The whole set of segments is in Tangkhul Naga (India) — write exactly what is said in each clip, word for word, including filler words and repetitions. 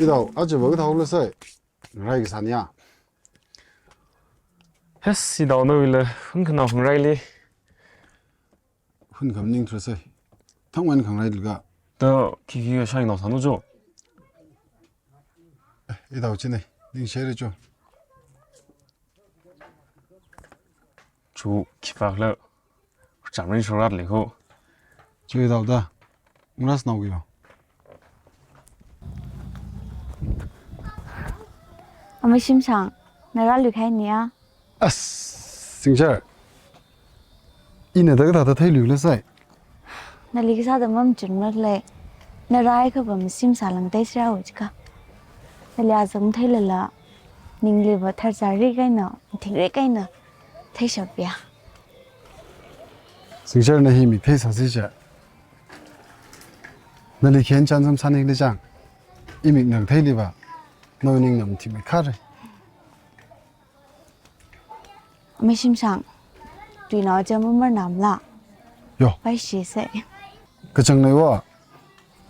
Idao, aja va kathā haola sai. Ngarai kasā niya. Yes, idao nawuila, hun khanao ngarai li. Hun khamaningthura sai. Thangwan khangarai lika. Da, khikhi kashai nao sānu jo. Eh, idao chine, ningshire jo. Chu khipākhala, chamrin shorat le ho. Chu idao da, ngras nao kiyo. Amei Shimshang, na rāluikahai niya. As, Singshar. Ina da kathāda theiluila sai. Nali kasāda mamachun maklei. Na rāhaiakha va mashim sālāngda theisāra jiakha. Nali azang theilala, ningli va tharchārik eina, mathingrik eina theishapya. Singshar, na hi mik theisāsi cha. Nali khen chānsam sāni kali chang. Imik nang theili va, nawui ningna mathingrik khare. Amei Shimshang, tuinao cha mamarnamla. Yo. Paishi sai. Kachang nai wa.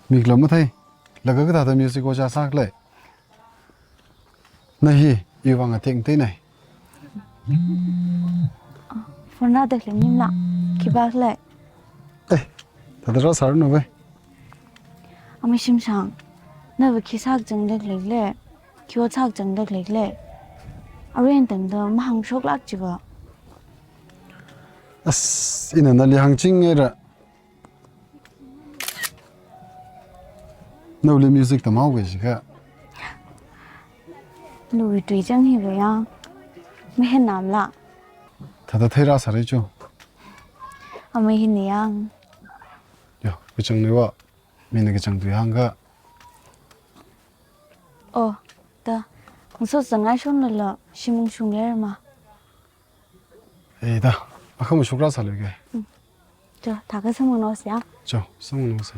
Mikla mathei. Laga kathāda music ojā sākhalei. Na hi, iwui vang ateng teinai. Phone rāda khalei maningla. Khipākhalei. Eh, thāda rāsāranu vai. Amei Shimshang, nava khi sākachangda khaleile, khi ot sākachangda khaleile. Arui tangda mahāngshoklāk jiva. As, ina nali hāngching ngeira. Nawuili music tamhaoki jiakha. Nawui tui chang hi va yang. Mahenamla. Thāda theirāsāra jo. Amei hi ni yang. Yo, kachang ni wa. Mina kachang tui hāngakha. Oh, da. Ngaso zangai shonlala, shim ungshung lerma. Eh, da. Akha mashokrasāluike. Mm. Cho, thākha samphangnaosa ya. Cho, samphangnaosa.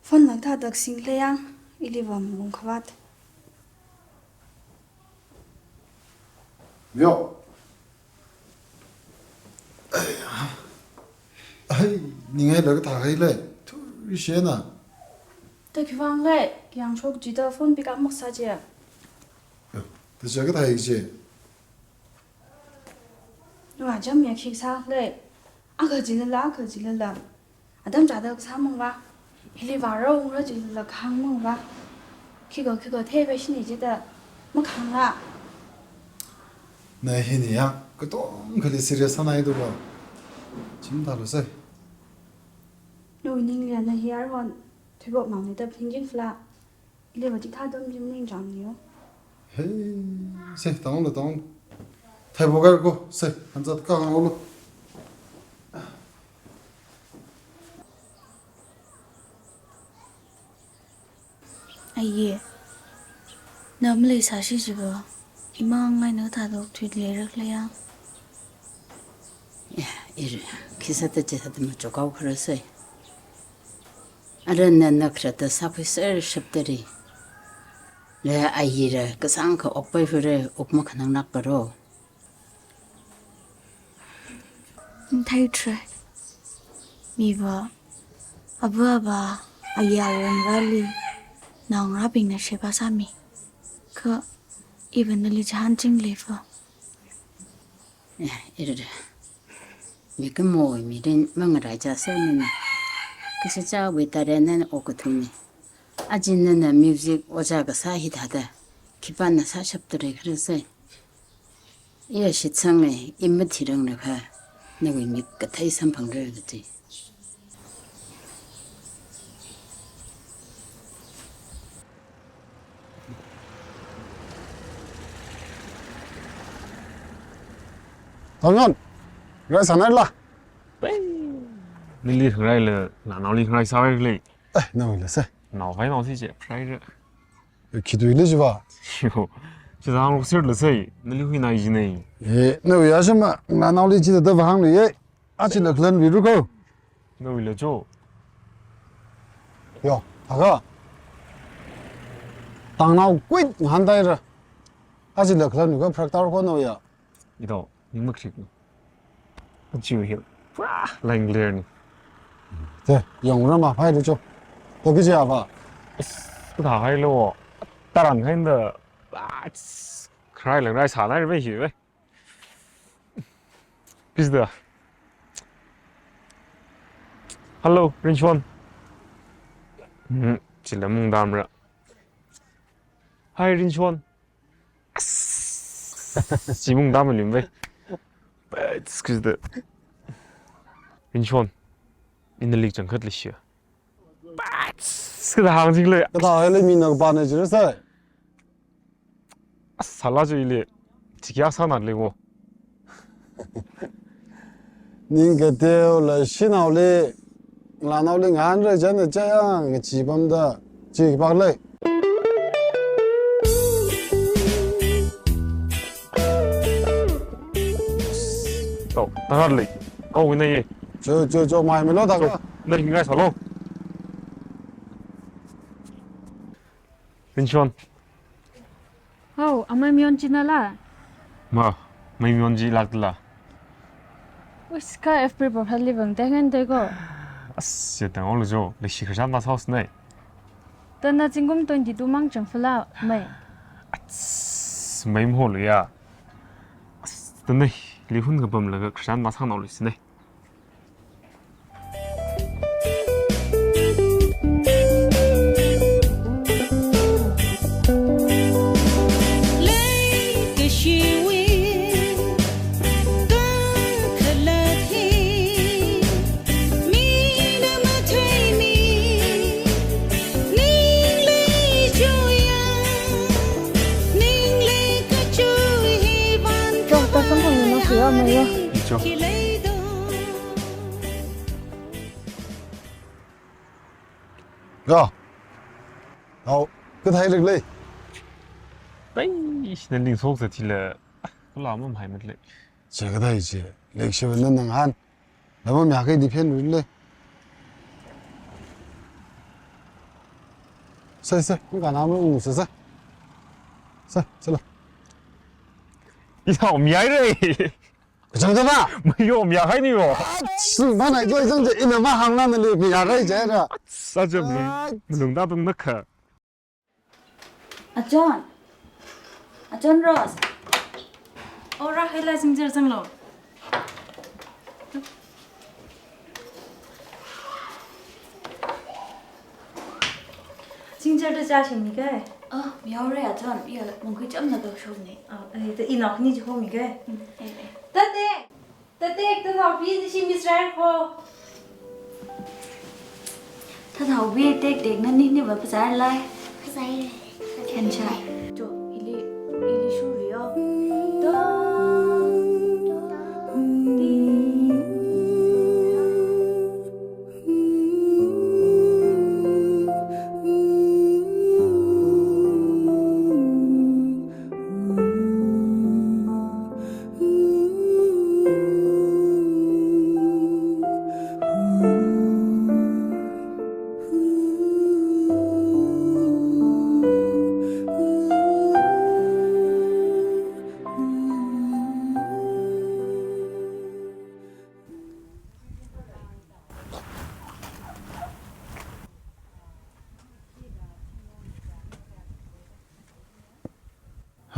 Phone lang thāda singkhalei yang, ili va malung khavāt. Yo. Ai, ningai laga thākhaile, thuri shena. Da khivang lei, yangshok jida phone pick up maksā je. Yo, da ja kathā je. Wa jam ya khikha sālei. Akha jilala, akha jilala. Atam chāda kasā mangva. Hili vāra ungra jilala khang mangva. Khikha, khikha theipai shini jida. Makhangla. Na hi ni ya, katongkhali serious sānai duva. Chim thālu sai. Nawui ningli na hi arhon. Thuipop mang ni da phinjing fla. Ili va chithā dom jim ning chang ni yo. Hey, se, tanglo, tang. Thai bogar ko, se, hanzat ka hanglo. Aiye. Na maleisāsi jiva. Imang ngai na thādok thuit leirak leiya. Ya, iri. Khisāda chithāda machukhaokharasai. Ara nana kharata sākhuiser shaptari. Le ayira kasāngkha okpai hure, ok makhananglāk paro. Thai thre. Miva. Ava ava. Aya wongrali. Naongarābingna sheba sāmi. Kha. Iva nali chānching leiva. Eh, ira. Mikumowui mirin mangaraichāsai nana. Kachichāwui tare nana okathuni. Aja nana music ojā kasā hithāda. Khipāna sāshaptare kharasai. Iya shitsange, i mathirang lakha. Nawui mik kathei samphangra kati. Tangan, ngarai sānaila. Pai. Nili ngaraila, nanaoli ngarai sāvaile. Eh, nawuila sai. Naokai naosi je, prai re. Eh, khitui le jiva. Yo, chithang loksir le sai, nali huinai jine. Eh, nawui ya shima, nanaoli jida da vahang le ye. Achila khalan viru ko. Nawuila cho. Yo, aga. Tangnao kuit ngahāntaira. Achila khalan viru ko phraktar ko nawui ya. Ito, ning makrik no. Achiu hil. Langler ni. Te, yang rama phai de cho. To kiji ava. Kathā hailo. Tarang haida. Kharai lang rai sānai ve hi ve. Pizda. Hello, Rinchon. Hmm, chila mungdamra. Hi, Rinchon. Chi mungdam lim ve. Excuse the. Rinchon. Ina lik changkhat le shia. Kathā hāng jing le. Kathā haile mi na ba na jira sai. Sala jo ili, chikya sāna le wo. Ning kateo la shinao le, la nao le ngan re jan de jaya, ngachi pamda, chi pak le. To, tarar le. Kau ina ye. Cho, cho, cho, mai milo ta ka. Na hingai salo. Rinchon. Hao, amei mion china la? Ma, mei mion chi lak la. Wis ka F B profile li bang tengan te ko. As, ya tang ol jo, le shi khashan mas house nei. Tana chingum twenty-two mang chang fala, mei. As, mei mo lo ya. As, tana li hun ka bam la ka khashan mas hang no le sine. Cho, ta samphang ni nasi ya, mei ya. Cho. Yo. Hao, kathā lik le. Pai, shi na ling sok sa thila. Kula mam hai mat le. Che kathā che. Lik shi na nang han. Lama mya kai di phen ru le. Sai, sai, ka na mo u sai, sai. Sai, sai la. Ina om yai re. Kachang kachang na? Mayo, mya hai ni yo. Su mana jo jang je ina ma hang na le mya rai je ra. Sa je mi. Ai. Lung da tung na kha. Achon. Achon Rose. Ora hela singjer sang lo. Singjer da cha shing ni kai? Ah, miao re Achon, iya, mungkui cham na ka shom ni. Ah, eh, ta inok ni ji ho mi kai? Mm, eh, eh. Ta te, ta te, ta thao pi ni shi Miss Rai ho. Ta thao pi tek tek na ni ni ba pazar lai. Pazar lai. Khen cha. Jo, ili, ili shuri yo. Do, do, di.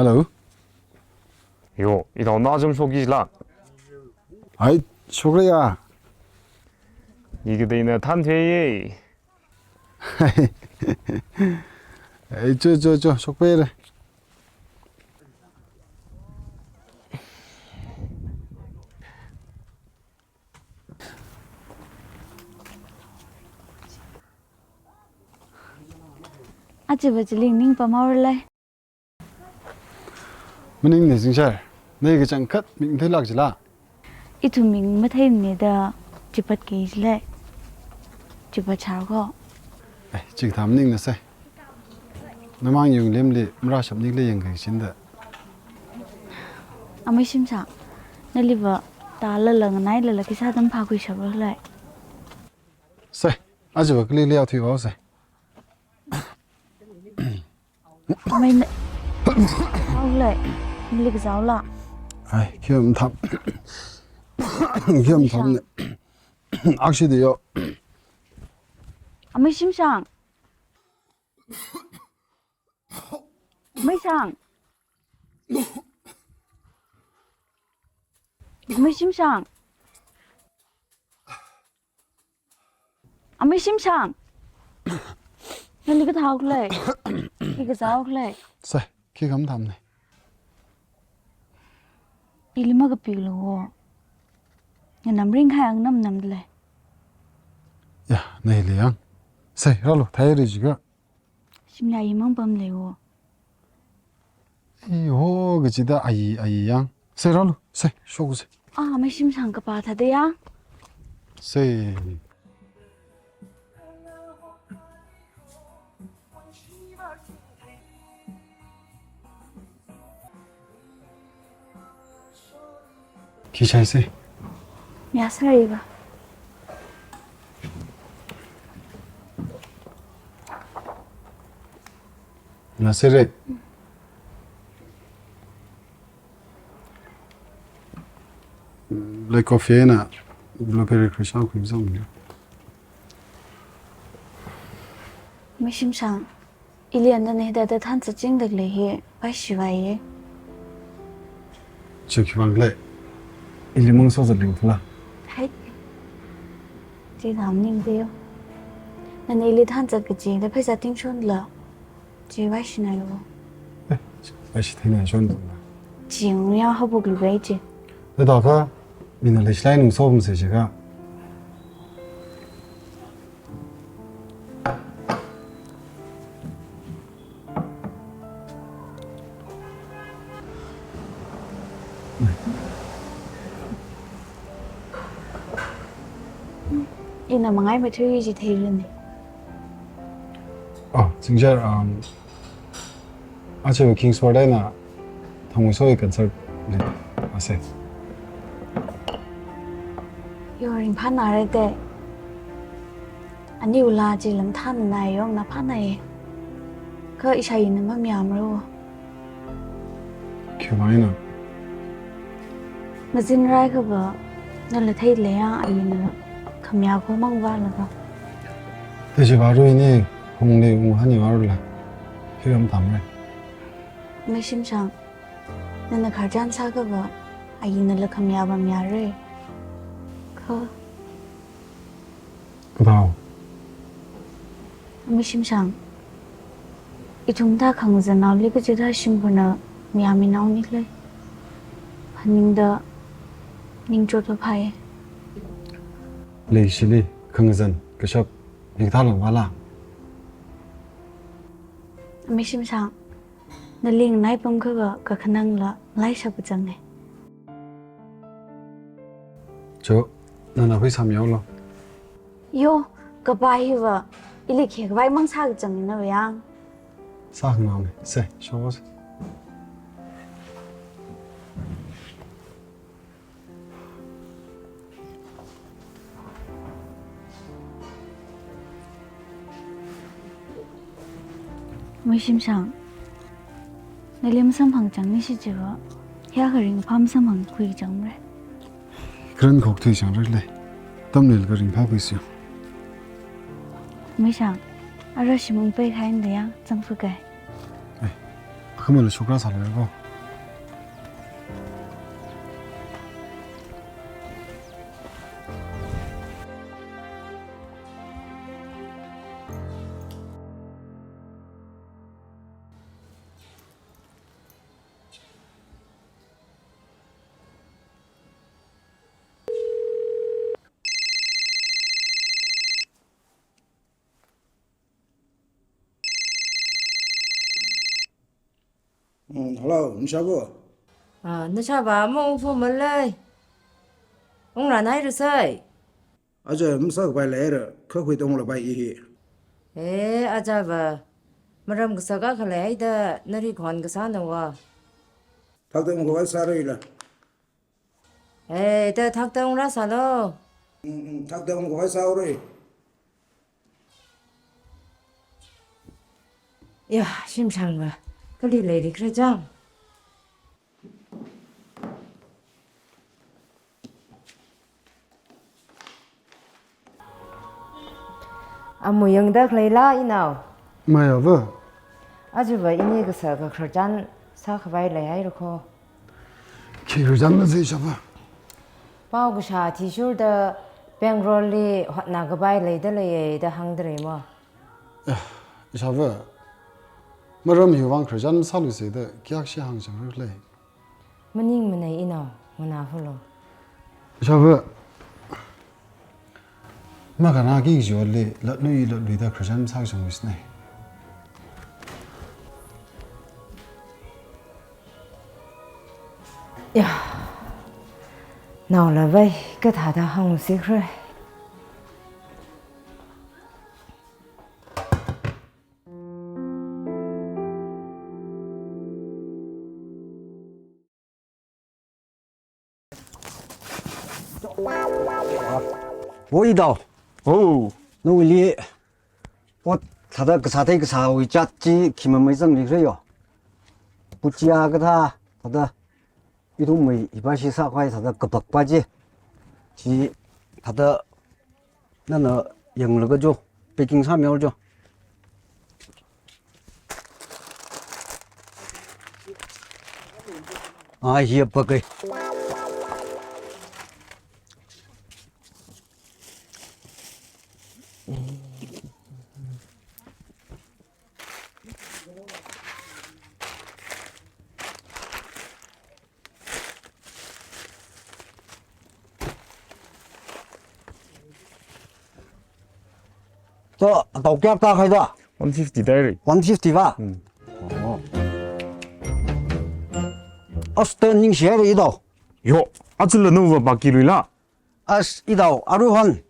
Hello. Yo, ina na jom shoki la. Ai, shokra ya. Ni ke dei na than the ye. Ai, cho, cho, cho, shok pe re. Achi ba chiling ning pa maur lai. Maning ne Singshar, nei kachangkhat mik matheilak jila? Ithum mik matheimane da chipat kei jilai. Chipat char ko. Eh, chikathā maning na sai. Namang yung lemli marashap nik le yang kai chinda. Amei Shimsa, nali ba ta lala nganai lala kisa tam pha kui shap lai. Sai, aja ba kali le au thui wau sai. Mai ne. Au le. Lik zau la. Ai, khiam tham. Khiam tham ne. Akshi de yo. Amei Shimshang. Amei Shang. Amei Shimshang. Amei Shimshang. Nali kathāhao khala? Khi kazāhao khala? Sai, khi kam tham ne. Ili makapilu wo. Nganam ringkahai angnam nam le. Ya, nali yang. Sai, rālu, thai ri jiakha. Shimli ayi mang pamlei wo. Iho, kachida ayi, ayi yang. Sai rālu, sai, shokse. Ah, Amei Shimshang kapā thāda yang. Sai. Khi shaise? Mayāsāra ba. Mayāsāra. Black coffee eina blueberry crush akhui zong. Amei Shimshang, ili nana hithāda thanzat chingda khalei hi, vaishivai ye. Chi khivang khala, ili mang sozat ling thula. Hai. Chi tham ningde yo. Nana ili thanzat kaji, da pheisā tingshon la. Chi vaishina yo. Eh, vaishi theina shon thula. Chi ya habuk lu bai chi. Da da ka, mina leishlai nung so bum se jiakha. Ina mangai mathuri ji thei luni. Oh, Singjar, um, aja Kingsford eina Thangwui soi concert le ase. Yo ringphānāra te. Ani ula ji lam than na yong na phānāye. Kha ishāyina mamayāmara. Khi mai na. Mazinrai kha ba, nala theilei ya ayina khamayā kho mang vālaga. Te ji vārui ni, hung ni, hung hani vārui la. Khi ram tam re. Amei Shimshang, nana kharjan sā kha ba, ayina la khamayā ba mayāra. Kha. Dao. Amei Shimshang, ithum thā khangazan naoli kachida shimkhurna mayāminao ni khala. Phaningda ningchot va phāye. Leishili khangazan kashap hikathā lang vāla. Amei Shimshang, nali nganai pam kha ba kakhanang la malaishap kachang ne. Cho, nana hui sāmihaolu. Yo, kapā hi va, ili khikhavai mang sā kachang na yang. Sā khanang ne, se, shokse. Amei Shimshang, nali masamphang chang ni shi jiva, ya kha ringphā masamphang khui chang re. Karen khok thui chang re le, tamlel kha ringphā khui si. Amei Shang, ara shimung pei khain da yang, zangfa kai. Eh, khamala shokra sālei ko. Mm, hello, Nashāva? Ah, Nashāva, mong fu malai. Ung ra nai ru sai. Aja, masākapai leira, kha hui tong la bai ihi. Eh, aja va. Maram kasā ka khalei da, nari khon kasā na va. Thakda ung khavai sāra ila. Eh, ta thakda ung ra sālu. Mm, mm, thakda ung khavai sāra. Ya, Shimshang va. Kali lei ri kre jang. Amu yangda khaleila inao? Mayāva. Ajava ini kasā kakhararchan sākhavai leihaira kho. Khi khararchan masei ishāva? Pao kashā athishurda Bangalore li hotnakhavai leida leiya da hāngda rei mo. Eh, ishāva. Maram hiwui vang khararchan masāluisei da kayākha hāngchang ralei. Maningmanei inao, nganāhaolu. Ishāva, makhana ki jiwali, latlui, latluida khararchan sākachang wisnei. Ya. Naola vai, kathāda hāngsi kharei. Oi, dao. Oh. Nawuili, ot, thāda kasā thei kasāwui chat chi, khi mamei zangli kharei yo. Puchia kathā, thāda, ithumwui, iva shi sākhavai thāda kapakpa chi. Chi thāda nana yanglaga jo, packing sāmihaolu jo. Ai, hi apakai. To, tao kayākha tākahai da? One fifty dai rei. One fifty va? Hmm. Oh. As, ta ningshi haira idao. Yo, achila nawui baki luila. As, idao, aruihon.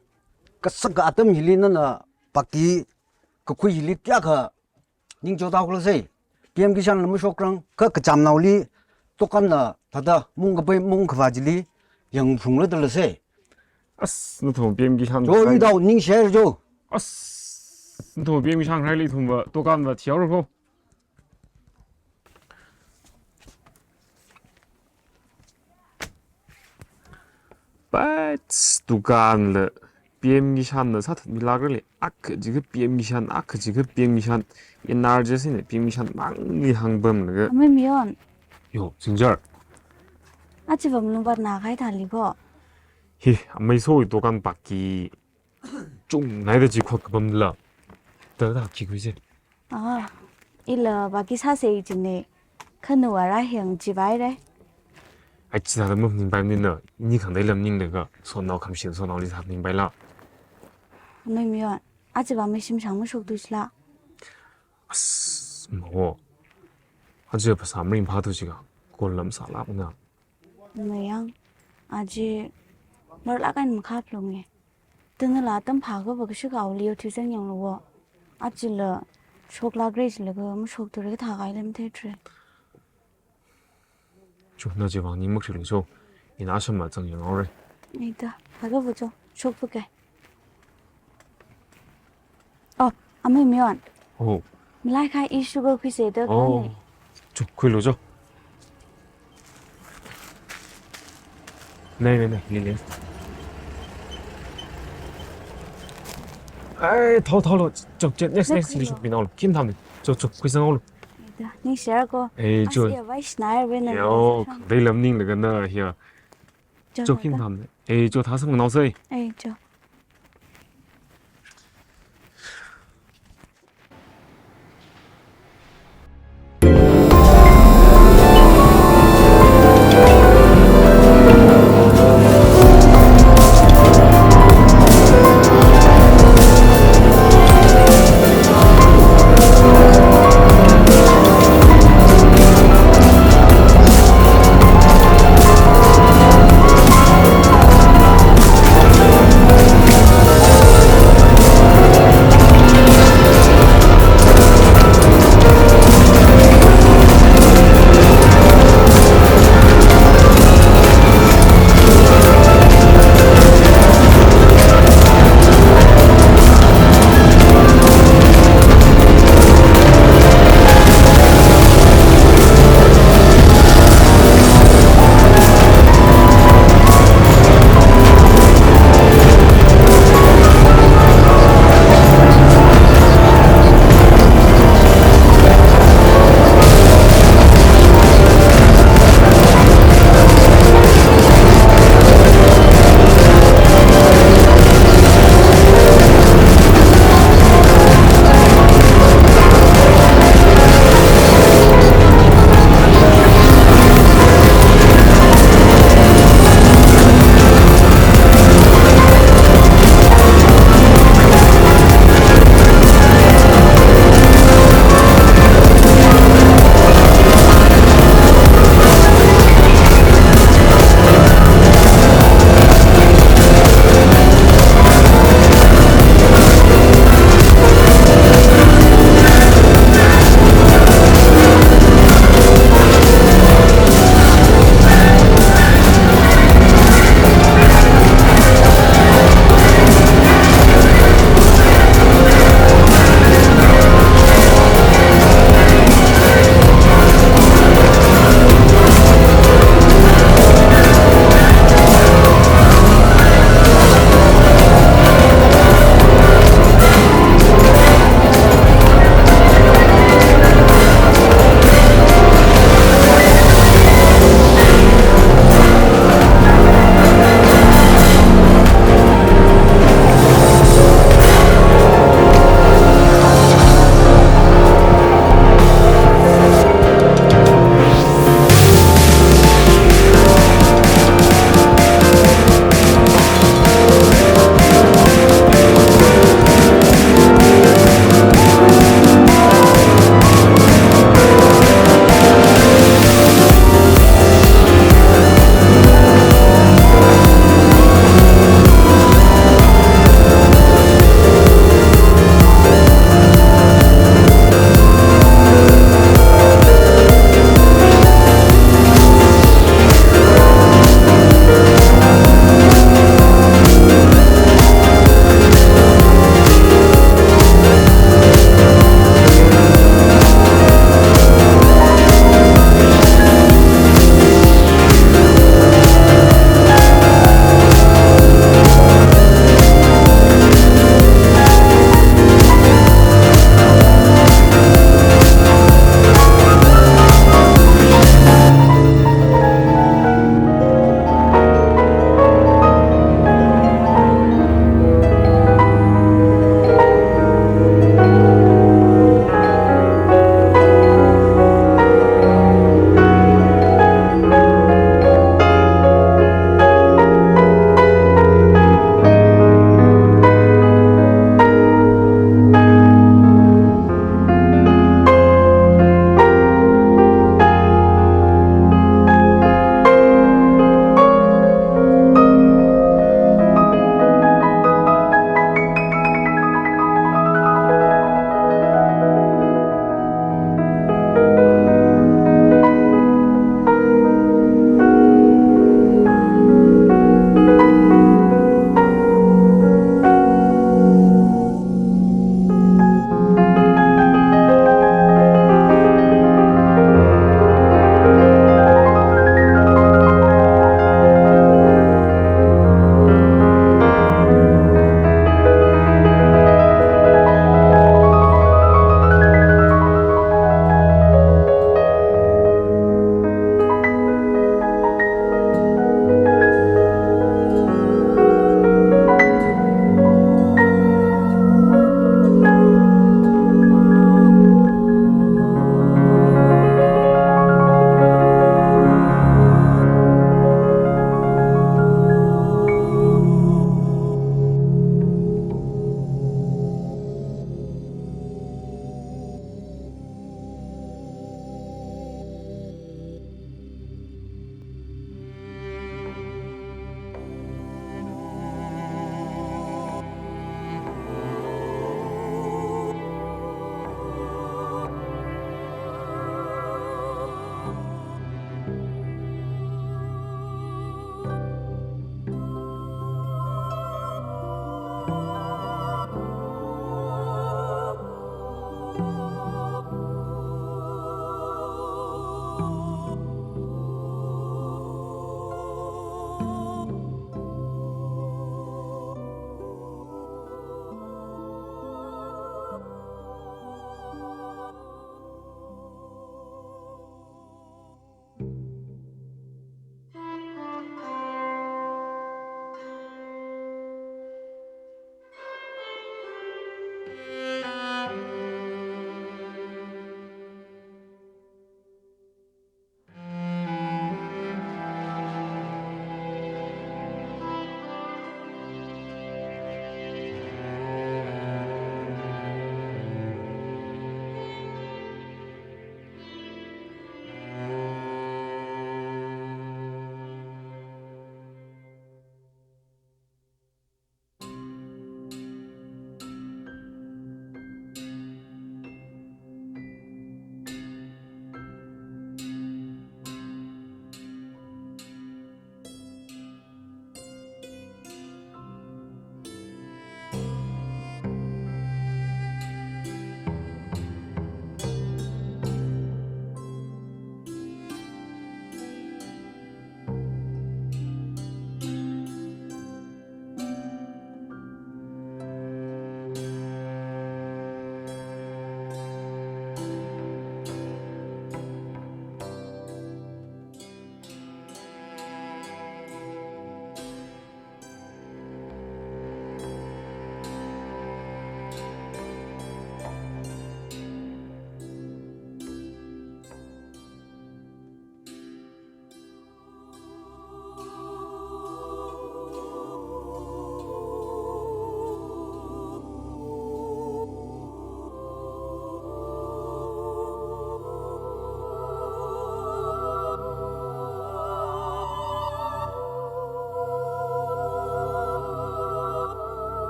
Kasaka atam hili nana baki kakhui hili kayākha ning chothaokhala sei. P M Kisan la mashokrang, kha kachamnaoli, dukan la, thāda, mung kapai, mung khavā chili, yangphungla dalei sei. As, nathum P M Kisan. Jo, idao, ningshi haira jo. As, nathum P M Kisan khareli ithumva, dukan va thihaora kho. Pats dukan la P M Kisan na sāthatmilākrale, akha jiakha P M Kisan, akha jiakha P M Kisan, N R G S na P M Kisan mangli hāngpamlaga. Amei Mayon. Yo, Singjar. Achiva malung vātnākahai thāli kho. Hi, amei sowui dukan baki chungnaida chi khot kapamla. Thāda khi khuise. Ah, ila baki sāsei jinei. Kha nawui vāra hāng chivaire. Ai, chithāda maningpai maningna, ini khangatei lam ninglaga, sonnao khamashil sonnaoli sāningpaila. Amei Mayon, achiva mashim shang mashoktu chila. As, mo. Aja phasā maringphātu jiakha, kol lam sālākna. Mayang, aja marlāk eina makhaplunge. Tanala atam phākha va kashikaoli othui zangyanglu wo. Achila shoklākra jilaga mashoktura kathākahai lam theithura. Cho, na chiwui vang ning makrilu cho. Ina sham mazangyanghaora. Ai da, phākha va cho, shokpake. Oh, amei Mayon. Oh. Malai kha i sugar khuise da. Oh. Kane. Cho, khuilu cho. Nei, nei, nei, nei, nei. Ai, thao, thaolu. Cho, cho, next, next, next, next, next. Cho, cho, khuisanglu. Ai da, ningshi haira kho. Ai, cho. As, ya, vai shnai ve na. Yo, khangatei lam ninglaga na, ya. Cho, cho, cho, khi da. Tham. Ai, cho, thāsangnaosei. Ai, cho.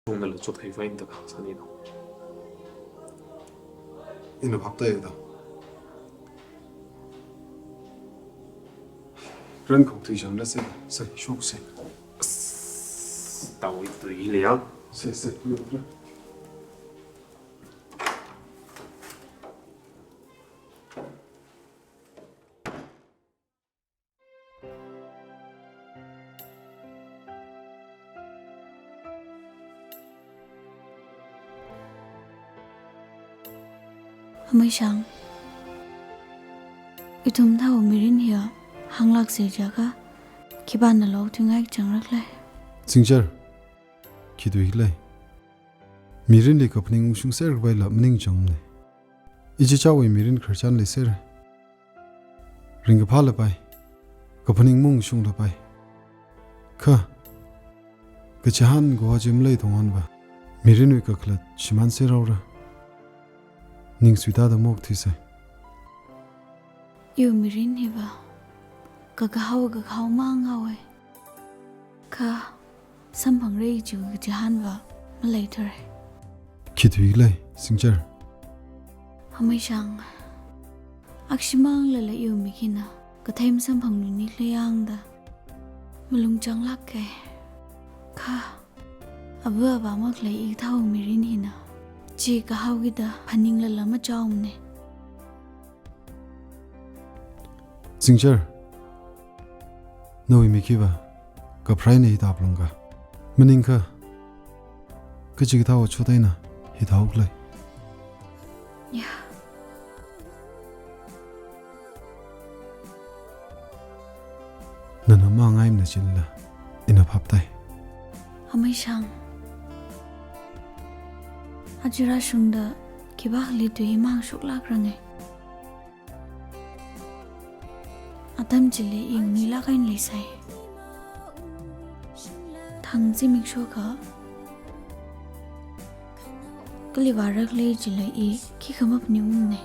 Shungda la chotkhaiva ina da kasāna. Ina phaptā da. Ran khok tui jang la se, se, shok se. Tawui tui le ya. Se, se. Ameishang, ithum thao mirin hiya hānglāk se jiakha, khipāna lo tui ngai chang rak lei. Singchar, khi tui lei. Mirinli kaphaning ungshung ser kapai la maning chang ne. Ichichawui mirin khararchan lei ser. Ringkaphā lapai, kaphaning maungshung lapai. Kha, kachihān kaho chi malei thongan va, mirinwui kakhalat shimān serhaora. Ning suitāda maokthui se. Iwui mirin hiva, kakahao kakahao mang haowa. Kha, samphangra chiwui kachihān va maleithura. Khi tui lei, Singchar. Ameishang, akshimang lala iwui mik hina kathei masamphangluini khala yangda malung changlāka. Kha, ava avā makhalei ithao mirin hina, chi kahao kida phaning lala machaomana. Singchar, nawui mik hiva, kaphraina hithā phalungka. Maningkha, kachikathāwui chot eina hithāhaoklei. Ya. Nana mangaimana chila, ina phaptā. Ameishang, aja rāshungda khipākhali tui mang shoklākranga. Atam chili i nilāk eina leisai. Thang zimiksho kha, kali vārak lei chila i khikha maphaningungna.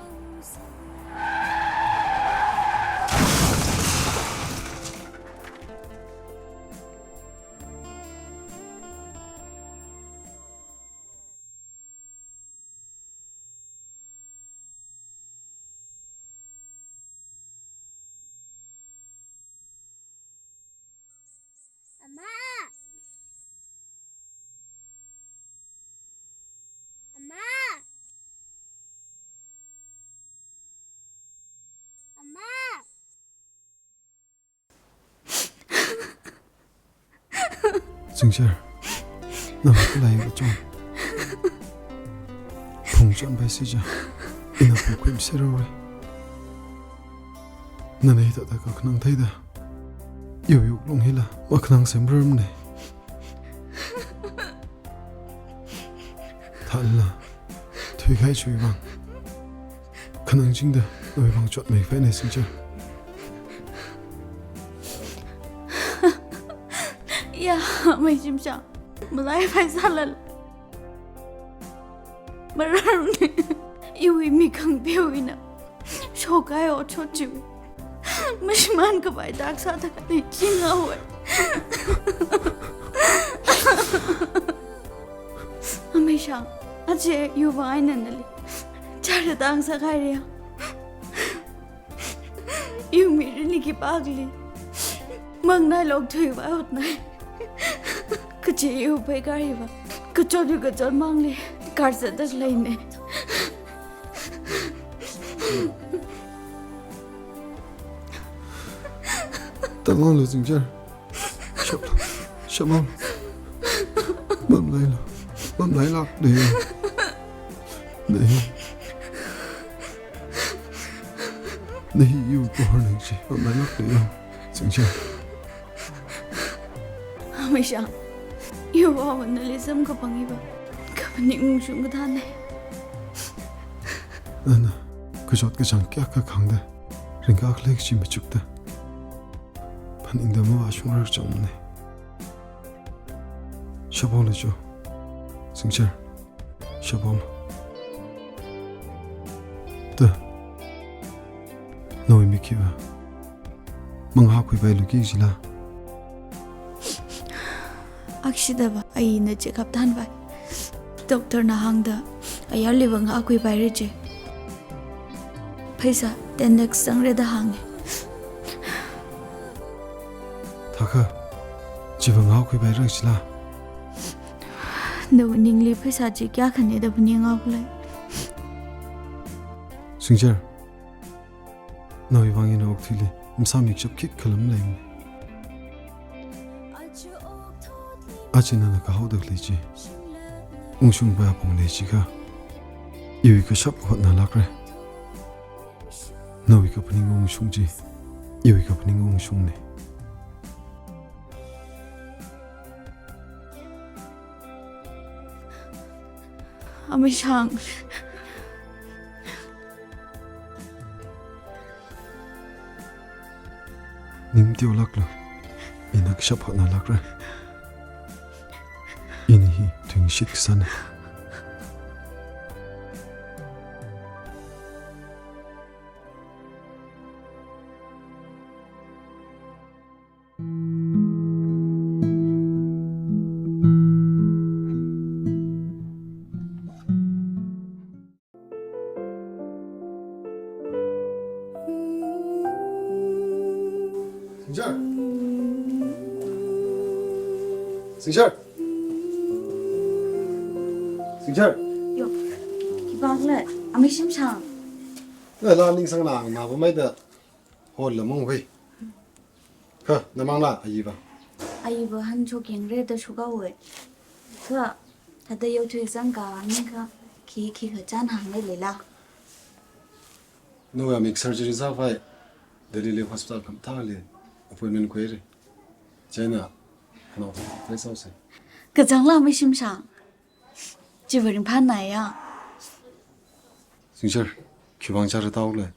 Ama! Ama! Ama! Singchar, nana khalei kachon phungchonpai si ja, ina phungkhuimi serhaora. Nana hithāda kakhanang theida, iwui wuklung hila makhanang semrarmana. Thālala, thuikahai chiwui vang, khanang chingda nawui vang chotmei khavai ne, Singchar. Ya, Meishimshang, malaipai sālala mararmana. Iwui mik khangapeowui eina shokkahai otshot chiwui mashimān kapai tak sāda khanei chingaowa. Ameishang, aja iwui vang eina nali chara tang sākhaira. Iwui mirinli khipākhali mangnai lok thuivai otnai. Kaje iwui pheikar hiva kachotwui kachot mangli kar sāda khaleina. Tanglu Singchar. Shap, shaplu. Mamlailu. Mamlailāklu. Nei. Nei, iwui kahor ningshi mamlailāklu. Singchar. Ameishang, iwui vāva nali samkaphang hiva kaphaning ungshung kathāna. Nana kachot kachāng kayākha khāngda, ringkakhalei chi machukda, phaningda mavāshungrar changmana. Shaplu cho, Singchar, shaplu. Ta, nawui mik hiva mangahā khuipailu ki jila. Akshida va, aina chekhap thanvai. Doctor na hāngda, ayarliva ngākhuipaira ji. Pheisā ten lakhs zangra da hānga. Thakha, chiva ngākhuipaira chila? Nawui ningli pheisā chi kayākhana da phaninghaokhala? Singchar, nawui vang ina okathuili masāmikshap khikha lam leimana. Aja nana kahaoda khalei chi, ungshungwui apong lei jiakha, iwui kashap hotnalākra. Nawui kaphaning ungshung chi, iwui kaphaning ungshungna. Amei Shang. Ning teolāklu, ina kashap hotnalākra. Ini hi tuingashit kasāna. Singchar. Singchar. Singchar. Yo, khipākhala, Amei Shimshang. Nala ningsanglāngmapamhaida hall la manghui. Kha, na mangla, ayiva? Ayiva hanchok yangra da shokhaowa. Kha, thāda yaothui zangka ningkha, khi, khikha chān hāngli leila? Nawui amik surgery sākhavai Delhi li hospital khamathāli appointment khuira. Chieina, khanao sāsāsa. Kachāngla Amei Shimshang. Chiva ringphānāya. Singchar, khivang chāra tāhaokhala?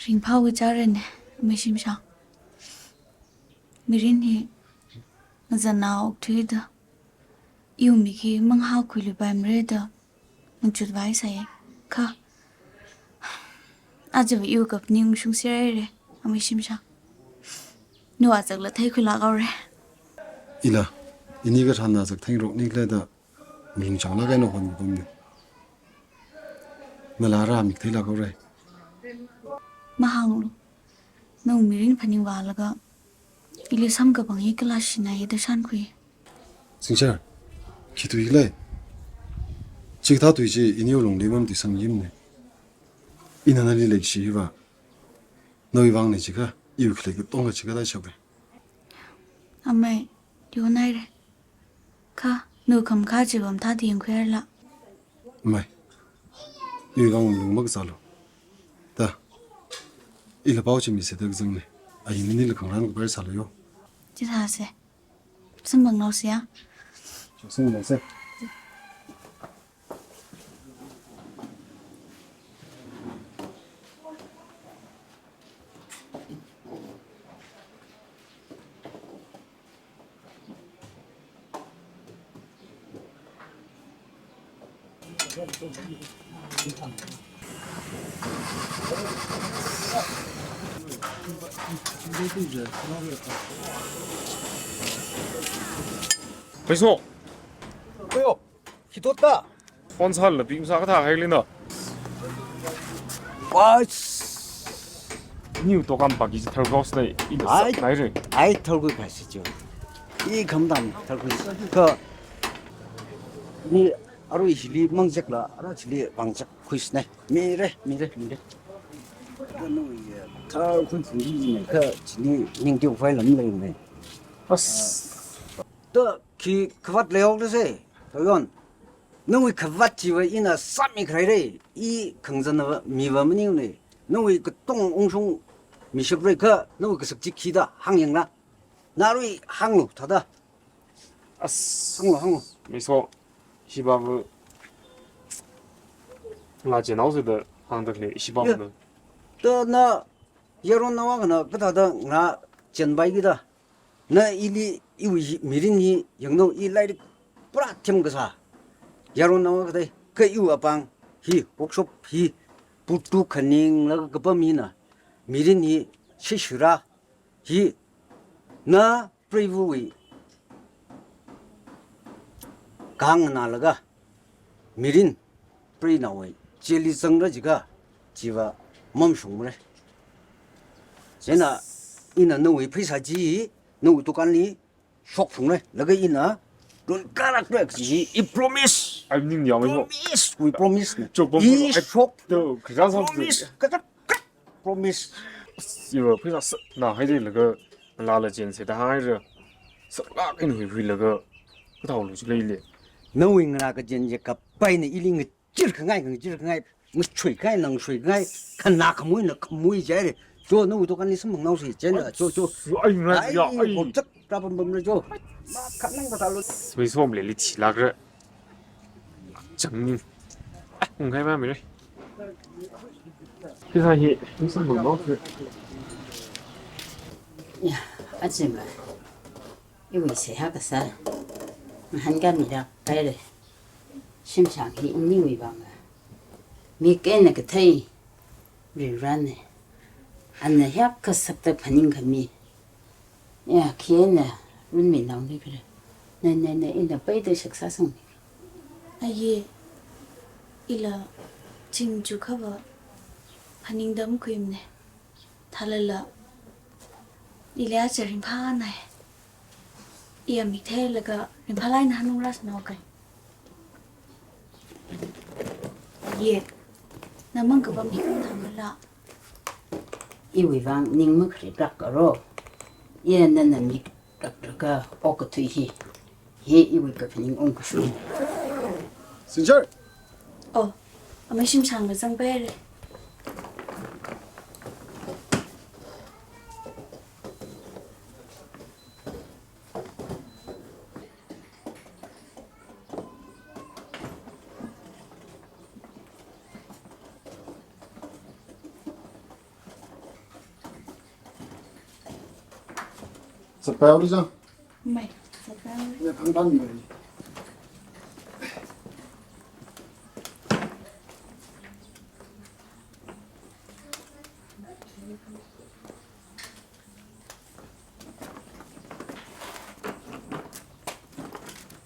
Ringphāwui chārana, Amei Shimshang. Mirin hi ngazanna okathuida, iwui mik hi mangahao khuiluipaimara da ngachutvai sāya. Kha, ajava iwui kaphaning ungshungserhaira, Amei Shimshang. Nawui azakla theikhuilāk haora. Ila, ini kathānna azak theingarok nikhala da malung chānglāk eina honpamda. Nala rāmik theilāk haora. Mahānglu. Nawui mirin phaningvālaga, ili samkaphang hi kala shinaya da shānkhui. Singchar, khi tui khala? Chikathā tui chi ini lungli mamatuisangmana. Ina nali leikashi hiva nawui vangna jiakha, iwui khalei katonga chikathā shapa. Amei, teonaira. Kha, nawui khamakhā chiva mathāda yangkhuihairala? Amei, iwui vang lung makazālu. Da, ila pao chi misāda kazangna. Ayi nali khangarān kapai sālu yo. Chithāsa. Samphangnaosa ya. Samphangnaosa. Paiso. Ayo, hithāda. Phone sālala pimsa kathā hailina. Ai. Niu tokam paki tharkhaosna, ina Ai. Saknaira. Ai, tharkhui kashi jo. I khamtam tharkhui. Kha ni arui hili mangzekla, ara chili vangzek khuisna. Mira, mira, mira. Kha nawui tharkhui khuisna kha chili ning teophai lam leina. As. Da khi khavāt leihaoda se, Thoyon. Nawui khavāt chiva ina sāmikhaira, i khangazanva miva maningmana. Nawui katong ungshung mishapra kha, nawui kasak chi khi da hāngyangla. Narui hānglu, thāda. As. Hānglu, hānglu. Miso, shibaba. Nga chenao se da hāngda khalei, shibaba Ya. Da. Da na, yaron nawa kana, kathāda nga chenpai kida. Na ili iwui hi, mirin hi, yangno i lairik pura themkasā. Yaron nawa kathei, kha iwui apāng hi, workshop hi, putu khaninglaga kapam hina. Mirin hi, shishira hi, na preiva̱wui khanganālaga, mirin, preinawui, chili zangra jiakha, chiva mamashungmara. Chieina, ina nawui pheisā chi, nawui dukanli shokshungra, laga ina, run karak rak chi, I promise. Ai, ning yāmei ho. Promise, we promise na. Chok bom I bom, ai, shok. To, kazā sa. Promise, katak, kat. Promise. Iva pheisā sāna haida laga, lala chen se da haira. Sālāk eina huihuilaga, kathālu chi leili. Nawui ngarā kachen chi kapaina ili ngachirkhangai, ngachirkhangai, ngachui khangai, nangchui khangai, khanā khamui, nakhamui jihaira. Cho, nawui dukanli samphangnaosi, chieina, cho, cho. Ai, ngarā, ai, ya, ai. Bom chak, ra bom bom ra cho. Ma, khanang kathālu. Sui som leili thilākra. Chang ni. Ah, ngai ba mi re. Pheisā hi, mi samphangnaosi. Ya, achi ma. Iwui seihā kasā. Ngahānkāmi rak paira. Shimshang hi iniwui vang a. Mik eina kathei rirane. Ana hiyākha sakta phaningkhami. Ya, khi eina runminao ni kare. Na, na, na, ina paida shaksa sang ni. Aye, ila chingchu khava phaningda makhuimane. Thalala, ili aja ringphānai. Iya mik theilaga ringphālāk eina hanungra sānao kai. Ye, namang kapam hi khanthāmala. Iwui vang ning makharit rak karo. Iya nana mik rak rak ka okathui hi. Hi iwui kaphaning ungkashung. Sinjar. Oh, amei Shimshang kazang paira. Sāpao li zang. Mei, sāpao li. Ya, thang thang ni.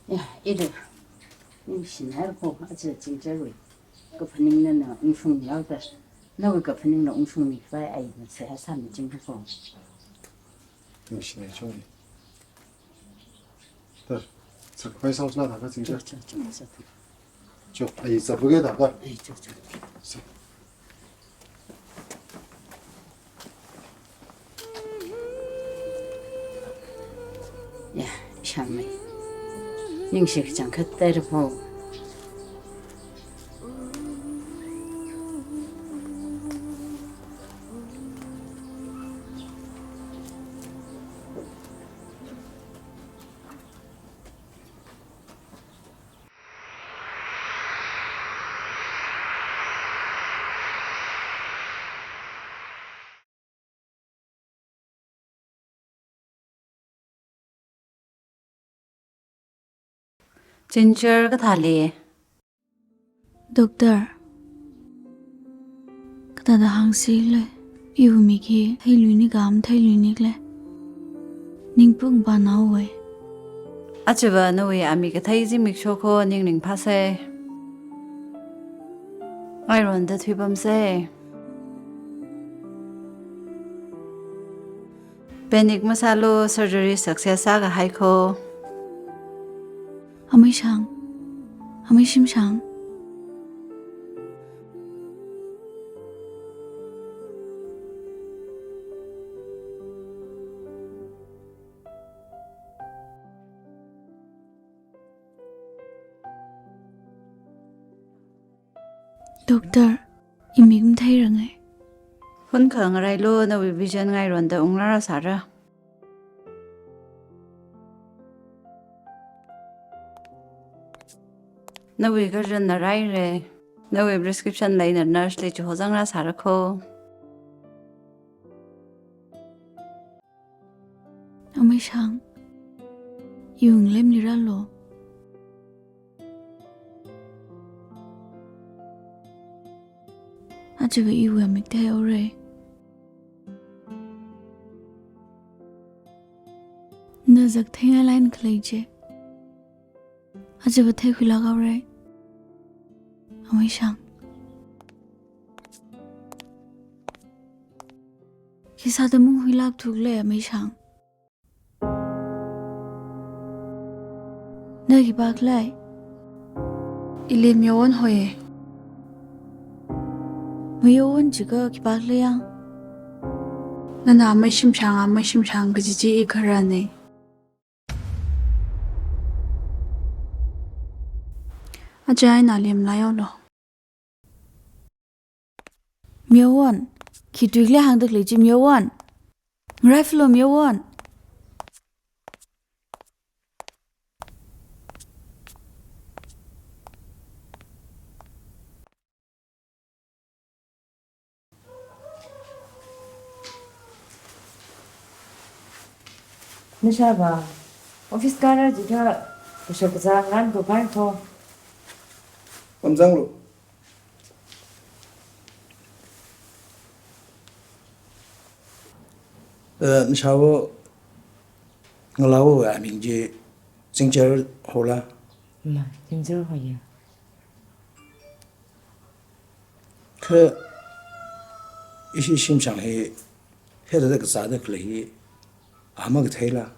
Ya, ilu. Ningshinai ko, aja chingjarwui. Kaphaning nana ungshungmi haoda. Nawui kaphaningna ungshungmi khavai eina seihā sāmi ching ko. Ningshinai chungli. Tar, sakpai sausla thāka chingja. Chok, chok, chok, chok. Chok, ai, sabuke thāka. Ai, chok, chok. Sa. Ya, Shangmei. Ningshi kachangkhat taira pho. Chinchar kathāli? Doctor, kathāda hāngsi le, iwui mik hi theilui nika matheilui nik le. Ningpung pa nao wei. Achava nawui amik kathei zimik shokho ning ringphāsei. Ngaironda thuipamsei. Panic masālu, surgery success sākahai kho. Amei Shang, Amei Shimshang. Doctor, imik matheiranga. Hunkha ngarailu, nawui vision ngaironda ungrāra sāra. Nawui kharin naraira. Nawui prescription leina nurse li chihozangra sāra kho. Amei Shang, iwui ngalemli rālu. Achava iwui amik theihaora. Na zak theingailāk eina khalei chi. Aja va theikhuilāk haora. Ameishang. Khisāda munghuilāk thukle Ameishang. Na khipākhala? Ili Myo Won hoi. Myo Won jiakha khipākhala yang? Nana Amei Shimshang, Amei Shimshang kaji chi i kharāna. Aja ina lemlai haolu. Myo Won, khi tuikhala hāngda khalei chi Myo Won. Ngaraifalu Myo Won. Nashāvā, office kārā jiakha kashok kazā ngankapai kho. Pamzanglu. Eh, nashāwo, ngalāwo aming chi Zingchar hola? Ma, Zingchar hoya. Kha ishi Shimshang hi, hithāda kazāda khalei hi, a makatheila?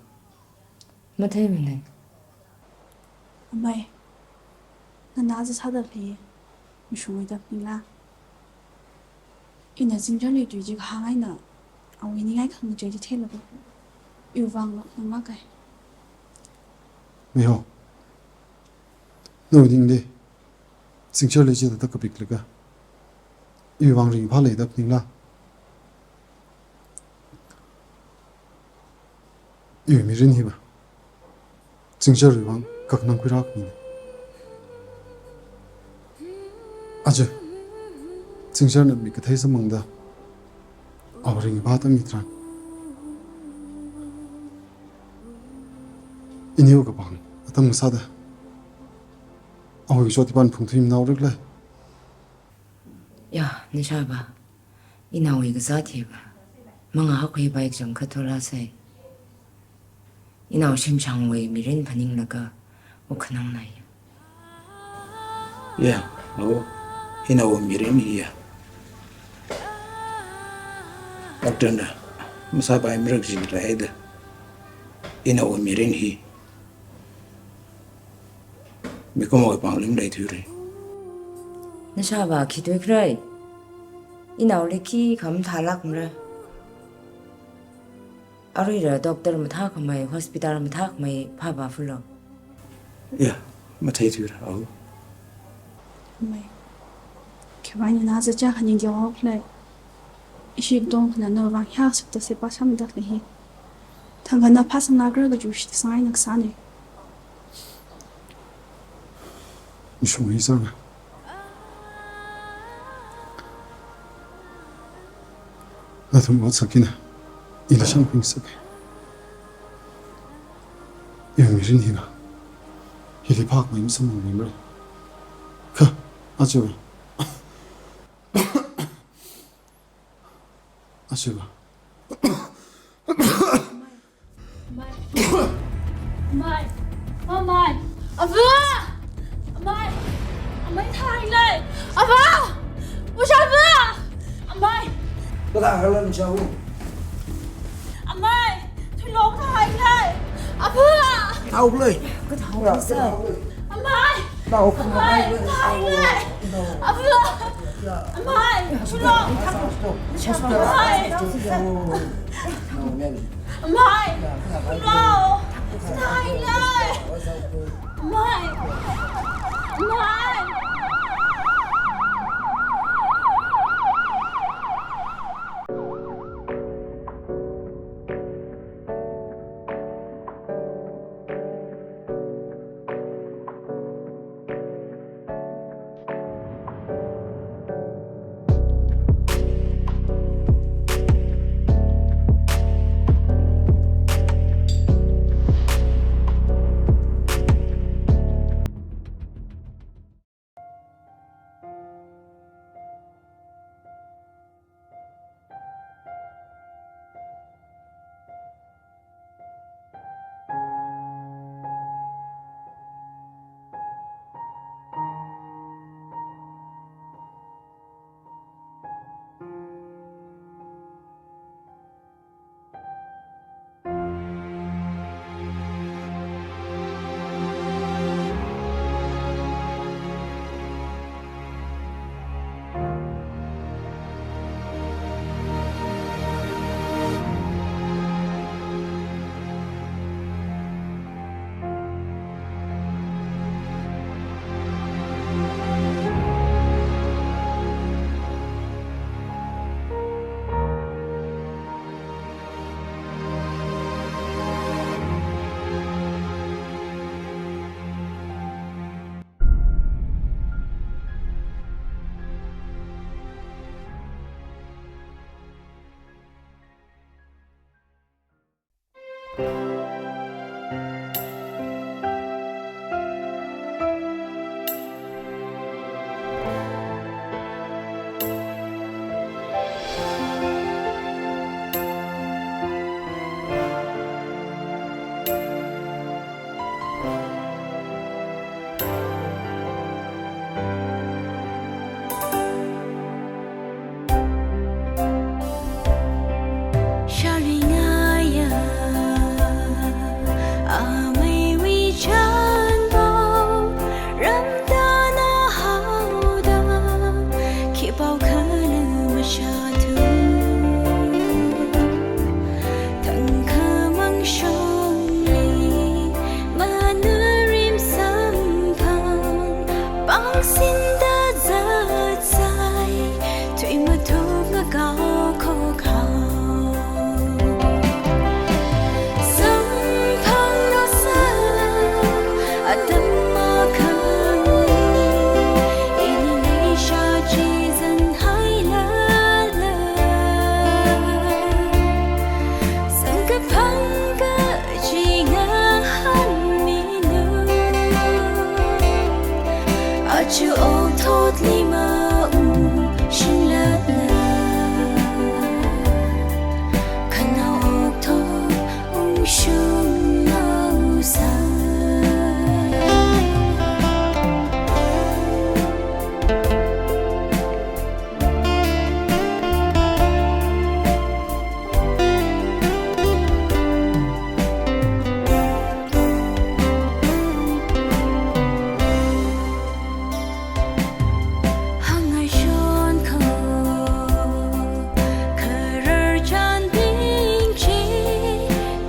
Matheimana. Amei, nana aja sāda khalei mashungmeida phaningla? Ina Zingcharli tui chi kahāng eina awui ningai khangachei chi theilakha, iwui vang lok nang makai. Meiho, nawui ningli Zingcharli chithāda kapiklaga, iwui vang ringphāleida phaningla? Iwui mirin hiva Zingcharwui vang kakhanang khuirākhamina. Aja Zingcharna mik kathei samphangda awui ringphā tangmi tharan, iniwui kapāng atam sāda awui chotipān phungthuimanao rikle. Ya, nashāvā, inaowui kazāt hiva mangā hakhuipai kachangkhat thulāsai. Inao Shimshangwui mirin phaninglaga wukkhanangnai. Ya, awo, inaowui mirin hiya, doctor na masāpaimara kajila haida, inaowui mirin hi mikumowui pāngli maleithuira. Nashāvā khi tuikhala? Inaoli khikha mathālākmara. Aruila doctor mathākhamei, hospital mathākhamei phāvāfalo. Ya, matheithuira, awo. Amei, khiwuivang nana aja chākha ningkyo haokhala? Ishi katongkhana nawui vang hiyākha sāda seipā sāmida khalei hi. Thangkha na phāsanglākra kaji shitkasang eina kasāna. Mashung hi sāra. Nathum ot sākina, ila shāngping sāki. Iwui mirin hina, hili phākmei masamphangmara. Kha, aja, aja. Amei. Amei. Amei. Amei. Ava! Amei. Amei, thailei. Ava! Ushava! Amei. Kada halan shawu. Amei. Thulong thailei. Ava! Thaulei. Kada halan sa. Amei. Amei, thailei. Ava! Amei, thulong. Amei. Amei, thulong. Thailei. Amei. Amei. Sharingaya ameiwui chānpao, ramdana haoda, khipao khala mashāthu. Thangkhamang shongli, manarim samphang, pangsinda zatsai, tui mathuk ngakao khokhao. Samphanglu sa, atam akhali, ini leisha chizan hailala. Samkaphang kaji ngahānminu, aja okthotli maungshunglala. Khanao okthot ungshunglu sa. Hāngngai shonkho, kharar chānbing chi,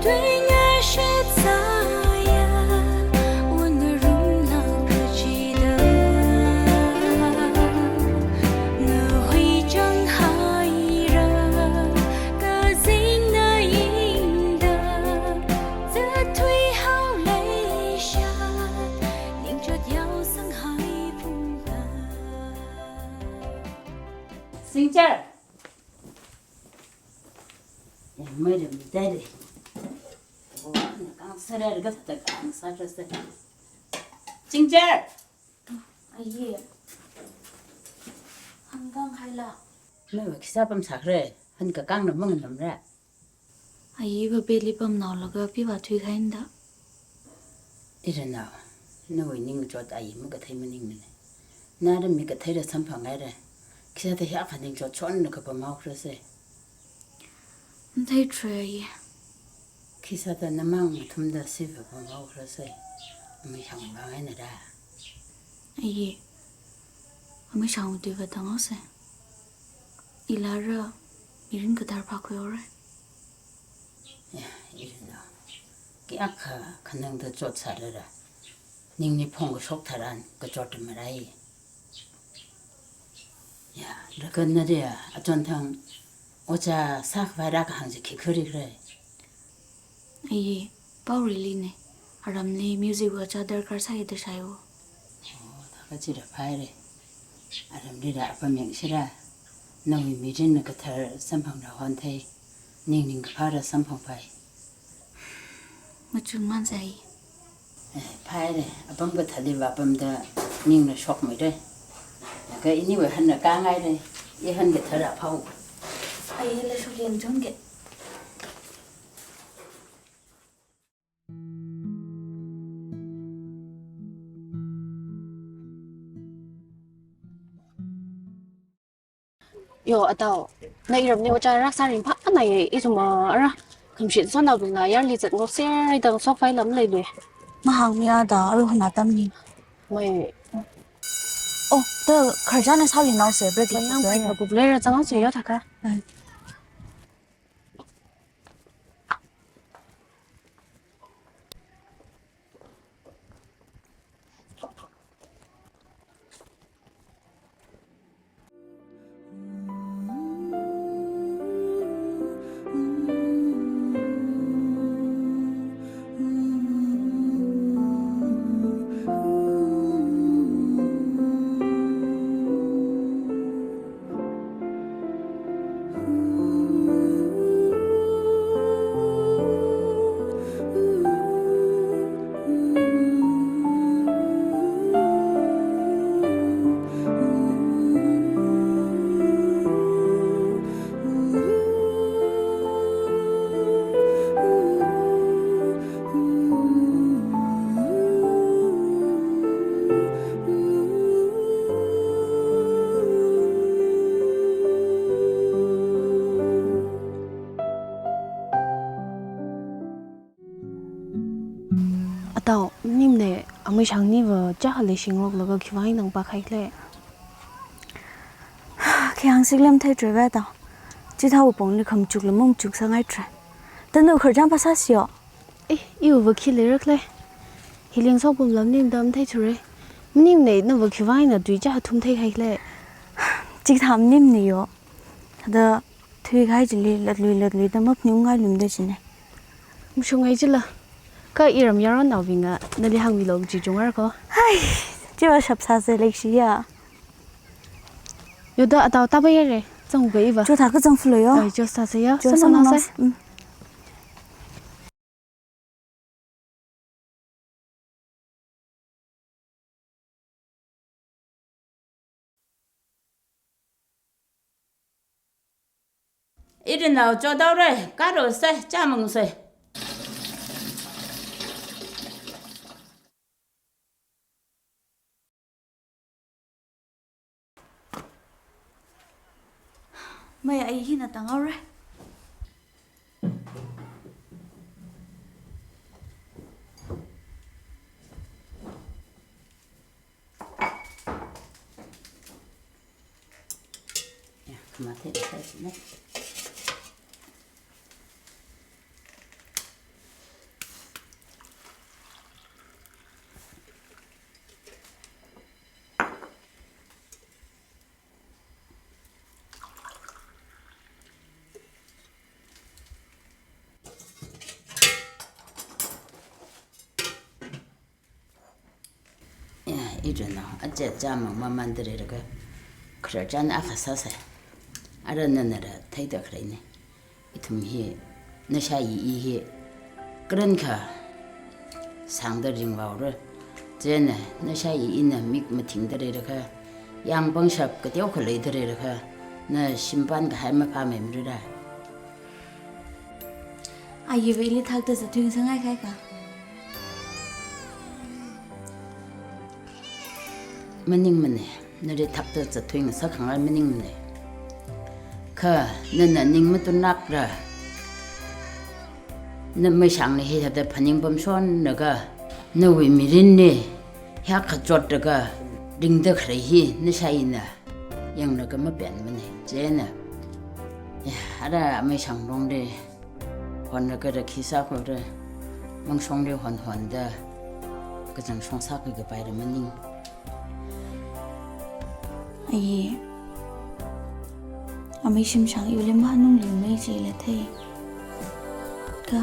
tuingashit sāya, wungarumlāk kachida. Ngahui chang haira, kazingna yingda, zathui hao leisha, ningchot yao sanghai phungda. Singchar. Ya, mairam dai dai. Oh, na kang sara ga ta kang sara sa. Singchar. Ayi. Hāngkang haila. Nawui khisa pamsākhare, hankakāngna manganamra. Ayi, Babeli pamnaolaga piva thuikhainda. Iranao, nawui ningchot ayi makathei maningnane. Nara mi katheira samphanghaira. Khisāda hiyākha ningchot chonna kapamhaokharase. Matheithura ayi. Khisāda namang mathumda siva pamhaokharase. Amashang vāngainara. Ayi. Amashang tuiva tānghaose. Ilara mirin kathar phākhuihaora. Ya, iranao. Kayākha khanangda chot sālala, ningli phongkashok tharan kachot marai. Ya, laga nali achonthang ojā sākhavai rākahāng chi khikha rikhare. Ayi, Paoreline. Aramli music ojā darkar sāi da shāi o. Oh, thākachira phāhaire. Aramlila apam yangshira. Nawui mirinna kathar samphangra honthei. Ningning kaphāra samphangpai. Machun manzai. Eh, phāhaire. Apam kathāli vāpamda ningna shokmeire. Laga iniwui hanna kāngaire. I han kathara phao. Ayi, la shok yang chungke. Yo, Atao, na iramli ojā rāsā ringphānāye, ithum ara khamshin sānaobingla yarli zat ngokser da shokpai lam leilui. Mahāngmi Atao, aruihon atamli. Mai. Oh, da khararchanna sālinaose, break. Mayang pai kabup leira zanghaose yo thākha. Ai. Tao, maningne, amei Shangniva chākha leishingaroklaga khiwui vang eina pākhaile. Khi hāngsi khala matheithura tao. Chithāwui pongli khamachukla machuksangngaithura. Tao na khararchan phāsāsi yo. Eh, iwuiva khi leirakhala. Hili ngasopamla maningda matheithura. Maningne, nava khiwui vang eina tui chākha thum theikhaile. Chithā maningne yo. Thāda thuikahai chili latlui latluida maphaningngai lumda chine. Mashungngai chila. Kha iram yaronnaobingna nali hāngmilu kaji chungar ko. Hai, chiva shap sāsa leishiya. Yo da, atao tāpaihaira. Zangga iva. Cho thākha zangfalo yo. Ai, cho sāsa yo. Cho sāsa, sāsa nang sāsa. Mm. Irinao chodaora, karosa, chāmangsa. Mei, ai hina tāngaora. Ya, khamatei sāsine. Ya, irinao, aja chāmang mamanda leilaga, khararchan akha sāsa. Ara nana ra theida khaleine. Ithum hi, nashāyi hi, karankha sāngda ringvāora. Chieina, nashāyina mik mathingda leilaga, yāng pangshap kateokha leida leilaga, na shimpān kahai maphāmeimarara. Ayiva ili thakta zatthuingasakngai kahai ka. Maningmane, nali thakta zatthuingasakkhangai maningmane. Kha, nana ning matunnakra. Na mashangna hithāda phaning pamshonlaga, nawui mirinli, hiyākha chotlaga, ringda khalei hi, nashāyina. Yanglaga mapenmane, chieina. Ya, ara amei Shanglongli honlaga rakhi sākora, mangshongli honhonda, kachangshong sākhui kapaira maning. Ayi, amei Shimshang iwuili mahanungli mei chila thei. Kha,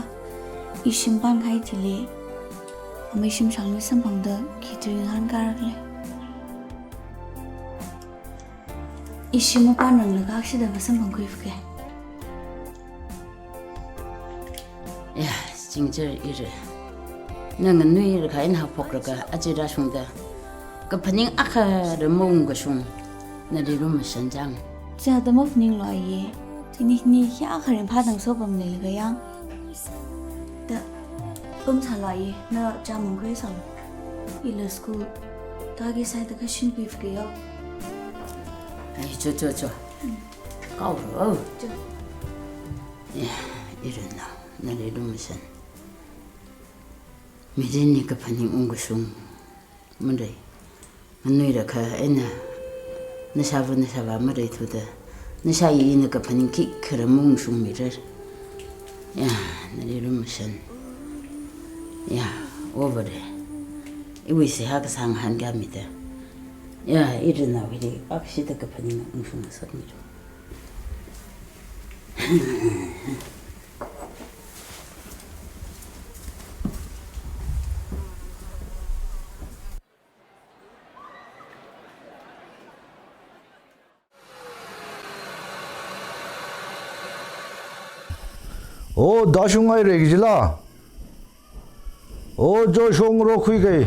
i shimpān kahai chili, amei Shimshangli samphangda khi tui ngahānkarakhala. Ishi mapānranglaga kashida masamphangkhuiphake. Ya, Chingchar ira. Na nganuilakha eina haophokraka, aja rāshungda. Kaphaning akhara maungkashung, nali lumashan chang. Chithāda maphaninglu ayi. Ini hini hiyākha ringphāda ngasopamleilaga yang. Da, pamsālu ayi, na chāmangkhui sālu. Ila school tāki sāda kashin pipki yo. Ai, cho, cho, cho. Mm. Kaoro. Cho. Ya, irinao, nali lumashan. Mirinli kaphaning ungkashung marei. Nganuilakha eina nashāva nashāvā mareithuda, nashāyina kaphaning khikhara maungshungmirar. Ya, nali lumashan. Ya, over there. Iwui seihā kasā ngahānkāmida. Ya, irinao hili akshida kaphaning ungshungngasakmilu. O, da shunghaira kajila. O, jo shong rokhui kai.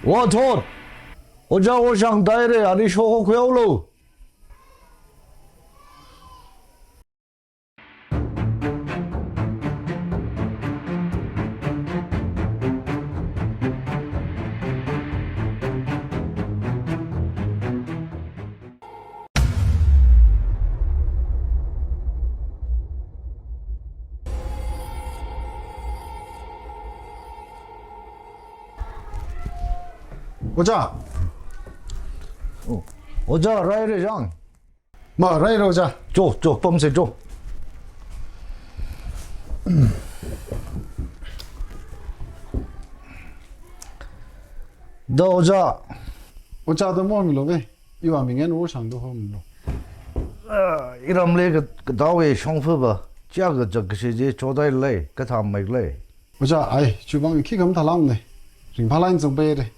Wa thot. Oja Woshang daire, ali shokhuihaolu. Ojā. Oh. Ojā, raire chang. Ma, raire ojā. Cho, cho, pamse cho. Da ojā. Ojā da mo mi lo ve. Iwui ming eina Worshang da ho mi lo. Ah, iramli ka, kadaowui shongfa va. Chia kachak kashi chi chodai lei, kathā mai lei. Ojā, ai, chiwui vang khi khamathā lāng ne. Ringphālāk eina zangpaire.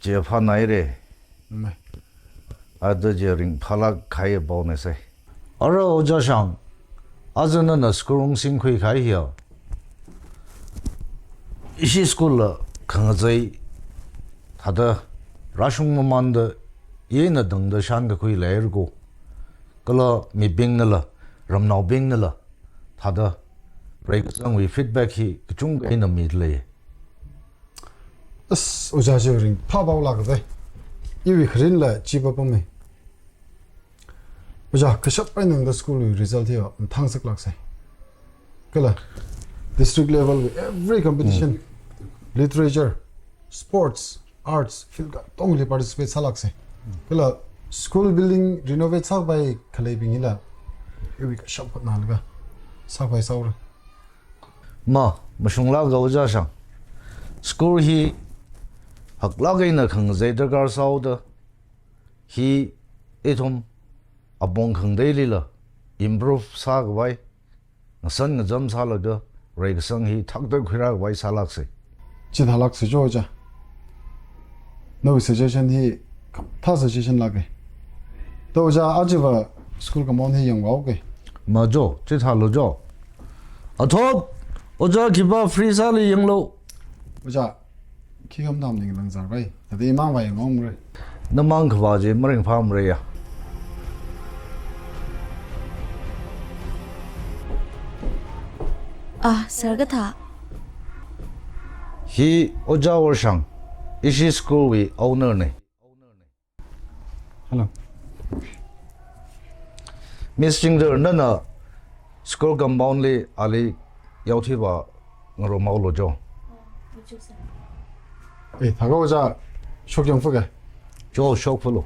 Chi phānaire. Mai. Ada chi ringphālāk kahai pao ne sai. Ara ojā Shang, aja nana school ungsingkhui kahai hiya. Ishi school la khangazei thāda rāshung mamanda ina tangda shānkakhui leira ko. Kala mibingnala, ramnaobingnala, thāda reikasangwui feedback hi kachungkha eina mida lei. As, ojā chi ringphā paolāk ve. Iwui kharinla chi papam me. Ojā, kashap eina tangda school wui result hi mathang saklāk sai. Kala district level wui every competition, literature, sports, arts, field katongli participate sālāk sai. Kala school building renovate sākhavai khaleibing hila iwui kashap hotnalaga sākhavai sāhaora. Ma, mashunglāka ojā Shang. School hi haklāk eina khangazei darkar sāhaoda. Hi ithum apong khangateilila improve sākhavai, ngasan ngacham sālaga, reikasang hi thakda khuirākhavai sālāk sai. Chithālāk sai cho ojā. Nawui suggestion hi khamathā suggestion lāke. Da ojā, aja va school compound hi yangvāuke. Ma cho, chithālu cho. Athop, ojā khipā free sāli yanglu. Ojā, khi khamathā maningla zangrai. Tadi mang vai ngomre. Namang khavā chi maringphāmare ya. Ah, sir kathā. Hi ojā Worshang, ishi school wui owner ne. Hello. Miss Chingder, nana school compound li ali yaothui vāngarumhaolu cho. Eh, thākha ojā, shokyang fuke. Cho, shok fulu.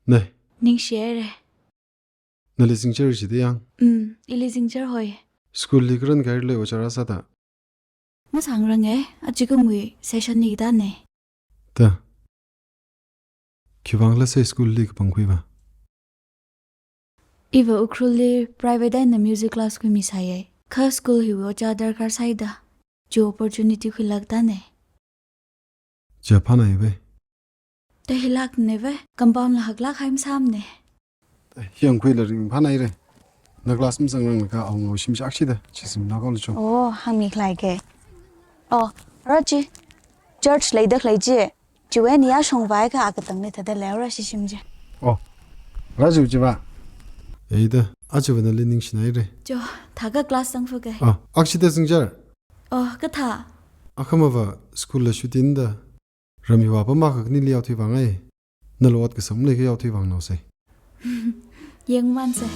Ne. Ningshihaire. Nali zingchar chi da yang? Mm, ili zingchar hoi. School li kharan khairle ojā rāsāda. Masāngrang e, aja khamui session li da ne. Da. Khivang la sai school li kapangkhui va. Iva Ukhrul li private eina music class khuimi sāye. Kha school hiwui ojā darkar sāida. Chi opportunity khuilākda ne. Chi phānai ve. Da hilāk ne ve, compound la haklāk hai masāmane. Yangkhuila ringphānaire. Na class mazangrang laga awungawui shim shakshida, chi sim na kau lo cho. Oh, hāngmi khalei ke. Oh, rachi. Church leida khalei chi. Chiwui eina yāshong vāakha akatang ni thāda leira shishim chi. Oh, rachi chi va. Eida, aja va nali ningshinaire. Cho, thākha class zangfuke. Ah, akshida zingchar. Oh, kathā. Akhama va school la shutin da. Rami va pa ma kha kani li yaothui vāngai. Nalo ot kasam leikha yaothui vāngnao sai. Yangman sai.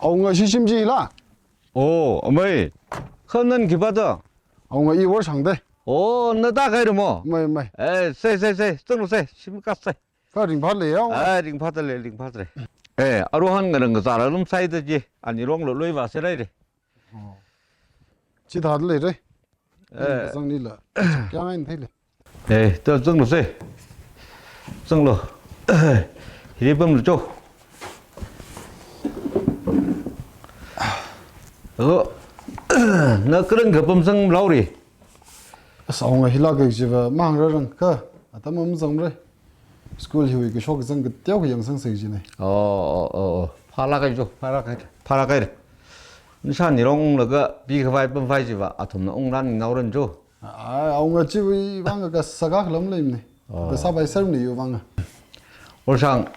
Awunga shishim chi la. Oh, amei. Kha nana khipā da? Awunga i Worshang da. Oh, na da kahaira mo? Amei, amei. Eh, sai, sai, sai. Zanglu sai. Shim ka sai. Kha ringphāle yao. Ah, ringphāda lei, ringphāda lei. Eh, aruihon ngarāng kazāra lumsai da chi. Ani rong lo lui va se rai re. Oh. Chithāda leire. Eh. Zangli la. Kya ngai theile. Eh, to zanglu sai. Zanglu. Hiri pamlu cho. Oh. Na kharan kapam zanglaore. As awunga hila kaji va mangrarang kha. Atam mazangre. School hiwui kashok kazang kateokha yangsang sai jine. Oh, oh, oh, oh. Phālāk hai cho, phālāk hai, phālāk hai. Nishani rong laga pikhavai pamvai chi va, athumna ungran naoran cho. Ai, awunga chiwui vang kasā kakhalam leimana. Oh. Kasā bai sermana iwui vang. Orshang,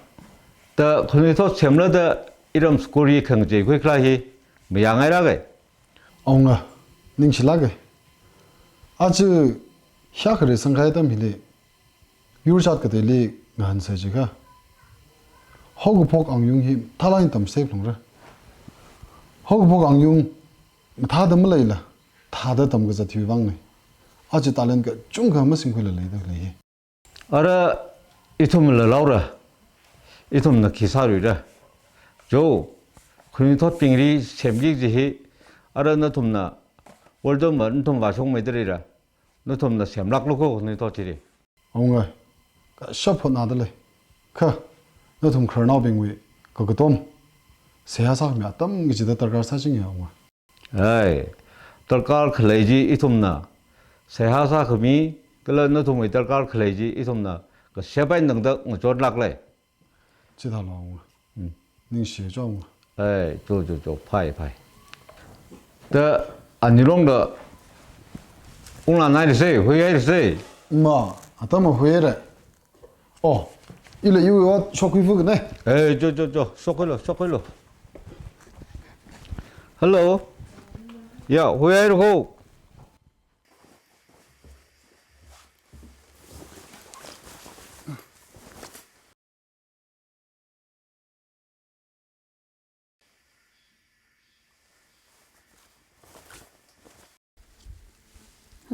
da khanuithot semla da iram school hi khangachei khuikhala hi, mayāngaira ke? Awunga, ningshilāka. Aja hiyākha reisangkahai atam hili, yur jat kateili ngahānsei jiakha, haokaphok angayung hi mathālāk eina tamsei phalungra. Haokaphok angayung mathāda maleila, thāda tamkazat hiwui vangna. Aja talent kachungkha masingkhuila leida khalei hi. Ara ithumla laora, ithumna khi sāluira. Jo, khanuithotbingli semki kaji hi, ara nathumna, world ma nathum vāshungmeida leira. Nathumna semlāklu ko khanuithot chili. Awunga, kashap hotnada lei. Kha, nathum khararnaobingwui kakatom, seihā sākhami atam kachida darkar sāchinga awunga. Ai, darkar khalei chi ithumna seihā sākhami, kala nathumwui darkar khalei chi ithumna kashap eina tangda ngachonlāka lei. Chithālo awunga. Hmm. Ningshi jo awunga. Ai, jo, jo, jo, phāi, phāi. Da, ani longda, ungla nai de sei, huiya de sei. Ma, atam ma huiya de. Oh, ila iwui ot shokkhui fukne. Ai, jo, jo, jo, shokkhuilo, shokkhuilo. Hello. Ya, huiya de ho.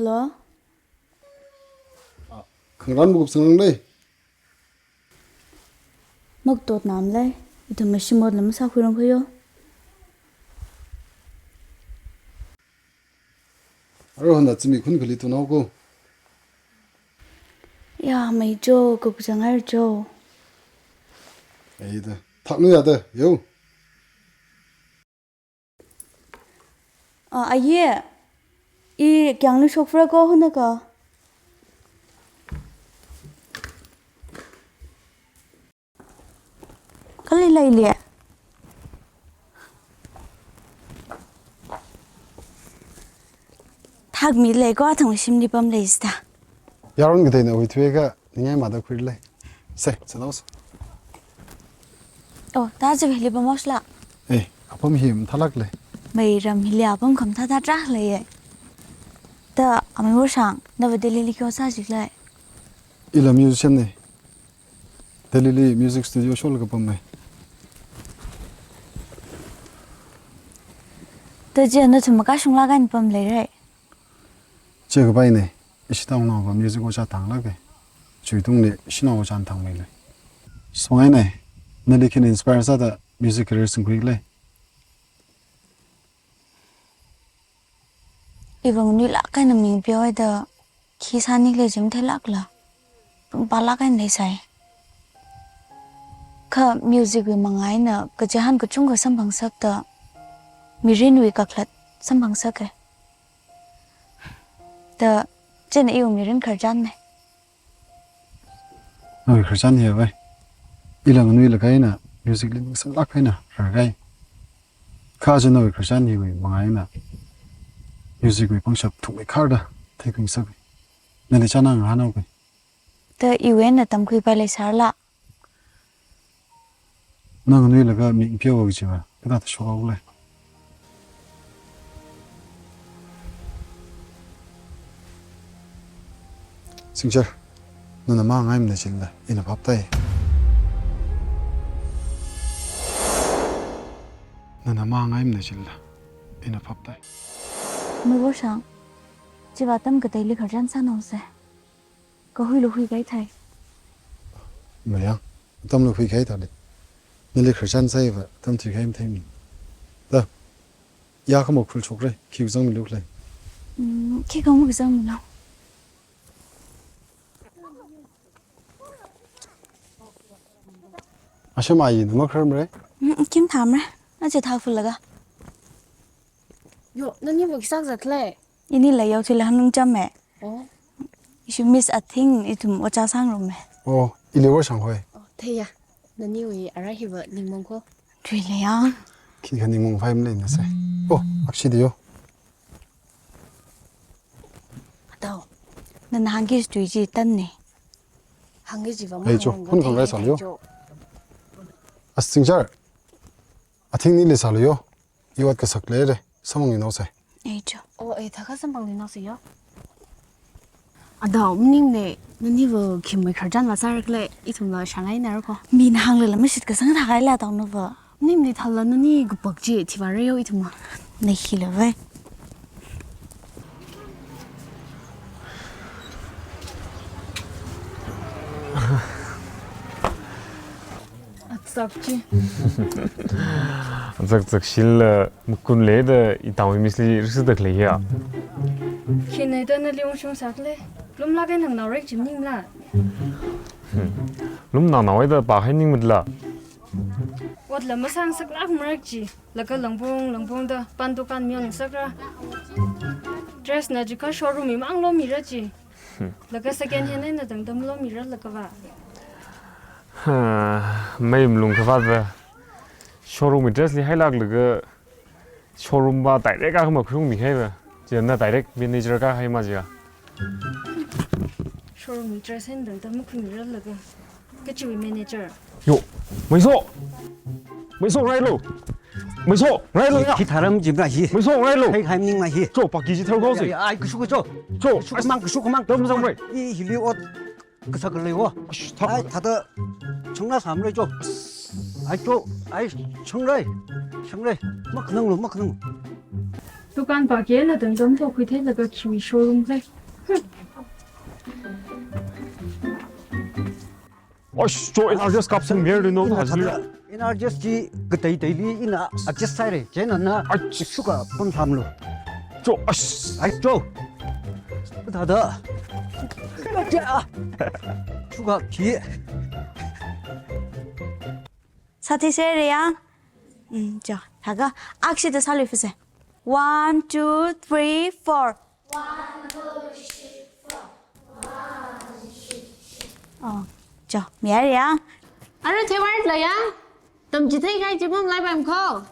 Hello? Ah, khangarān makupsang lei. Makatotnam lei. Ithum mashimotla masākhuirang khuiyo. Aruihon da zimikhun kali tunao ko. Ya, mei jo, kukzangar jo. Ai da. Thaknu ya da, yo. Ah, aye. I kyanglu shokfra ko hona ka. Kali lei le. Thakmi lei ko athang shimli pam lei sita. Yaron kateina hui thuiakha ningai mada khuir lei. Se, se nau se. Oh, ta je hili pam osla. Eh, apam hi mathālāk lei. Mei ram hili apam khamathā thāda lei ye. Da, amei Worshang, nava Delhi li khi sā jik lei. Ila musician ne. Delhi li music studio sholaga pam lei. Da je nathum makashunglāk eina pam lei re. Chikapai ne, ishi tangnaova music ojā thānglāka. Chiwui tungli shanao ojā thāngmei lei. Songai ne, nali khi inspire sāda music career singkhui lei. Iva nganuilāk eina ming peo da khi sāni lei jim theilākla. Pālāk eina leisai. Kha music wui manga eina kachihān kachungkha samphangsakta, mirinwui kakhalat samphangsak e. Da, chieina iwui mirin khararchan ne. Nawui khararchan hi vai. Ila nganuilāk eina music li ningsanglāk eina rarkai. Kha chieina nawui khararchan hiwui manga eina music wui pangshap thukmeikharda theikhuisak. Nali chānā ngahānao kai. Da iwui eina tamkhuipai leisāla. Na nganuilaga ming peo kajiva, kathāda shokhaolei. Singchar, nana mangaimana chila, ina phaptai. Nana mangaimana chila, ina phaptai. Mei Worshang, chiva atam kateili khararchan sānao se. Kahuilu huikahai thei. Mayang, atamlu huikahai thāli. Nali khararchan sāiva, atam thuikahai matheimi. Da, ya kamo khul chokre, khi kazang milu khalei. Mm, khi kamo kazang milu. Asham ayi, nama kharam re? Mm, kim tham re. Aja thā fulaga. Yo, nani wo khi sākazat lei? Ini la yau thila hanung cham me. Oh. Ishi Miss Athing ithum ojā sāngarum me. Oh, ili Worshang hoi. Oh, theiya. Naniwui ara hiva ningmong ko. Tui le yang. Khikha ningmong phai mle nase. Oh, akshi diyo. Ato, Nana hāngki tui chi tanne. Hāngki chiva Ei, cho, hun khangarai sālu yo. Cho. As Chingchar. Athingli sālu yo. I ot kasak leire. Samphangluinaosei. Ei, cho. Oh, ei, thākha samphangluinaosei yo. Ada, maningmane, naniva khi mai khararchan vāsāra khala, ithumla shāngainara ko. Mina hānglala mashitkasang thākahaila tong nava. Maningmane thāla nani kapak chi thivāra yo ithumva. Nahila vai. Atsak chi. Atsak tsak shila makun leida itao misli risida khalei ya. Khina da nali ungshung sākhala. Lumlāk eina naorai chi maningla. Lum nanaorai da pāhai ningmatla. Otla masāngasaklāk marak chi. Laga langpung, langpungda, pan dukan mion ngasakra. Dress na jiakha showroom wui mang lomira chi. Laga second hand eina tangda malomira laga va. Ha, mai malung khavātva. Showroom wui dress li hailāklaga showroom va direct akha makhuiungmi kahaiva. China direct manager kahai ma chiya. Showroom wui dress eina tangda makhuimira laga. Kachiwui manager. Yo, Maiso! Maiso, railo! Maiso, railo ya! Khi tharam jimra hi. Maiso, railo! Hai hai maningmana hi. Cho, paki chi thar kho si. Ya, ya, ai, kashu kashu. Cho, kashu kamang, kashu kamang. Tam zangrai. I hili ot kasak lei wo. Ash, thak. Ai, thāda chungna samrai cho. Ai cho, ai, chungrai. Chungrai. Makhananglu, makhanang. Dukan paki eina tangda makhuitheilaga khiwui showroom lei. Osh, cho, N R G S kapsang mer ri no, ina hazli. Thāda, N R G S chi katei teili ina adjust sāhaira. Chieina na, Ach. Shuka pam samlu. Cho, ash. Ai, cho. Thāda. Shuka khi. Sāthisei Riyang. Mm, cho. Thākha, akshida sāluifuse. One, two, three, four. Oh, cho, mi Riyang. Arui theiwar la ya. Tamchitheikahai chi mamalaipam kho.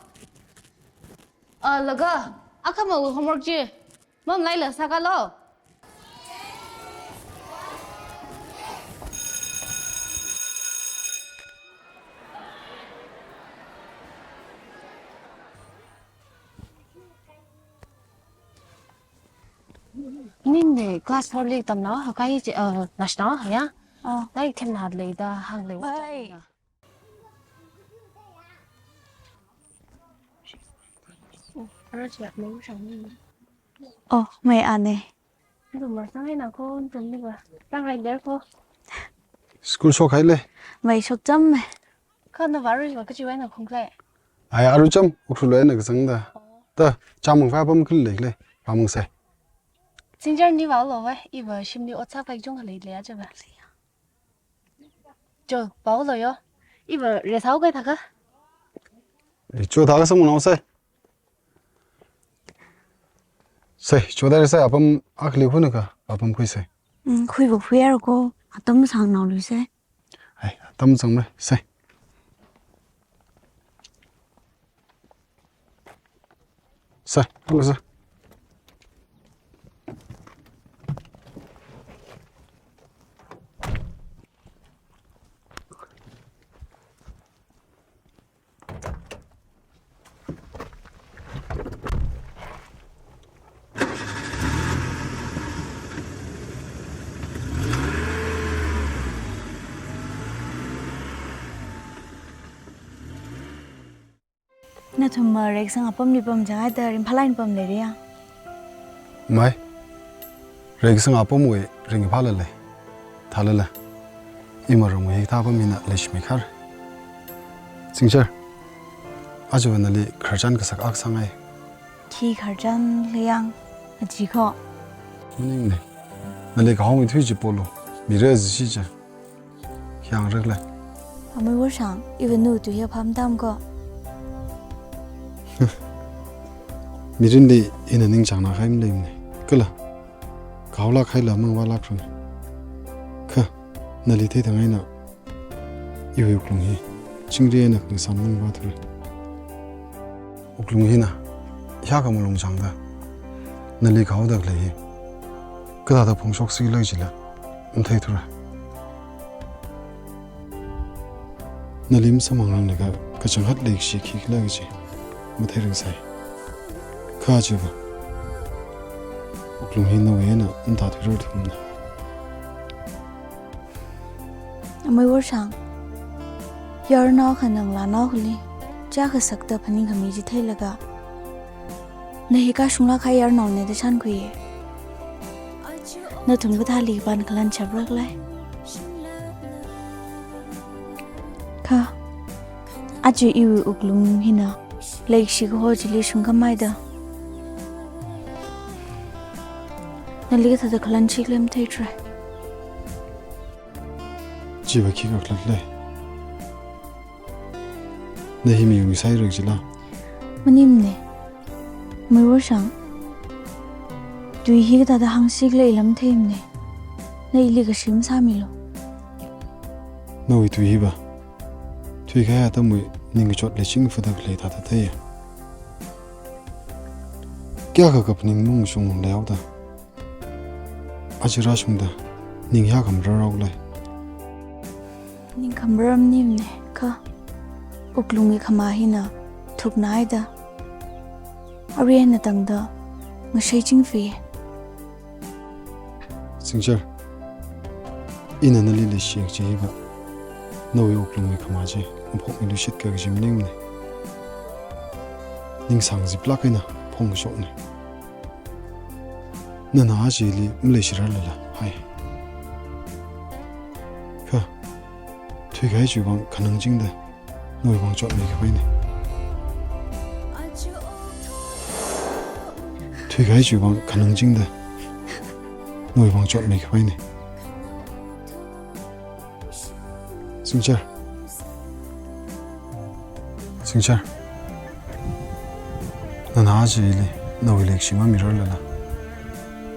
Ah, laga, akhamawui homework chi mamalaila sākalo. Ningli class four li tamnao, hakai chi, uh, national, ya? Oh. Lairik themna leida, hānglei. Oi. Oh, mai ane. Ndu mar sangai na ko, ndu ni ba. Sangai der ko. School shokhaile. Mai shokcham me. Kha nava aruiva kachiwui eina khongkle? Ai, aruicham, Ukhrul eina kazangda. Oh. Da, chāmang fa pam khaleile, pamangse. Chingchar ni vālo vai, iva shimli ot sāpai chungkha leile aja va. Cho, vālo yo. Iva rest haokai thākha. Cho thākha samphangnaosei. Sei, cho da rest sai apam akhali hunakha, apam khuisei. Mm, khuiva khuihaira ko, atam sāngnaoluisei. Hai, atam sāngmei, sei. Sir, hello, sir. Nathum, uh, Reikasang apamli pamchang haida ringphālāk eina pamleira ya? Mai. Reikasang apamwui ringphālāk lei. Thālala. Ima rongwui hikathā apam hina leishimeikhar. Chingchar. Aja nali khararchan kasak akha sāngai. Khi khararchan Riyang, aji kho? Maningne. Nali kahomei thui chi polu. Mira zi chi cha. Hiang rak lei. Amei Worshang, iva nu tu hiya pham tam ko. Mirinli ina ningchāngna khaim leimne. Kala. Kahaolāk haila mangvālāk rang. Kha, nali theithang eina. Iwui wuklung hi, chingri eina khangsam mangvā thura. Wuklung hina, hiyākha malung chāngda. Nali kahaoda khalei hi. Kathāda phongshoksikhala jila matheithura. Nali masamphangranglakha kachangkhat leikashi khikhala kaji matheirangsai. Kha chiva, wuklung hi nawui eina matāthuirarthumna. Amei Worshang, yarnao khanang lanao khali, chiyākha sakta phaningkhami chi theilaga, na hi kashunglāk kahai yarnaona da shānkhuiya. Nathum kathāli pānkhalan shapra khala. Kha, aja iwui wuklung hina, leikashi kaho chili shungkhamei da. Nali kathāda khalan shikhala matheithura. Chiva khikha khalatlei. Na hi miwui sāhaira jila? Maningmana. Amei Worshang, tui hi kathāda hāngsikhala ila matheimana. Na ili kashi masāmilu. Nawui tui hiva, thuikahai atamwui ningkachot leiching fada khalei thāda theiya. Kayākha kaphaning mashung leihaoda, aja rāshungda ning hiyākha mararhaokhala. Ning khamararmana, kha wuklungwui khamā hina thuknaida, arui eina tangda ngashei chingfi. Singchar, ina nali leishiya kaji hiva, nawui wuklungwui khamā chi maphokmiluishit kaji maningmana. Ning sāngziplāk eina phongkashokna. Nana aja ili maleishirarlala hai. Kha, thuikahai chiwui vang khanangchingda, nawui vang chotmei khavai na. Thuikahai chiwui vang khanangchingda, nawui vang chotmei khavai na. Singchar. Singchar. Nana aja ili nawui leikashi mamirarlala,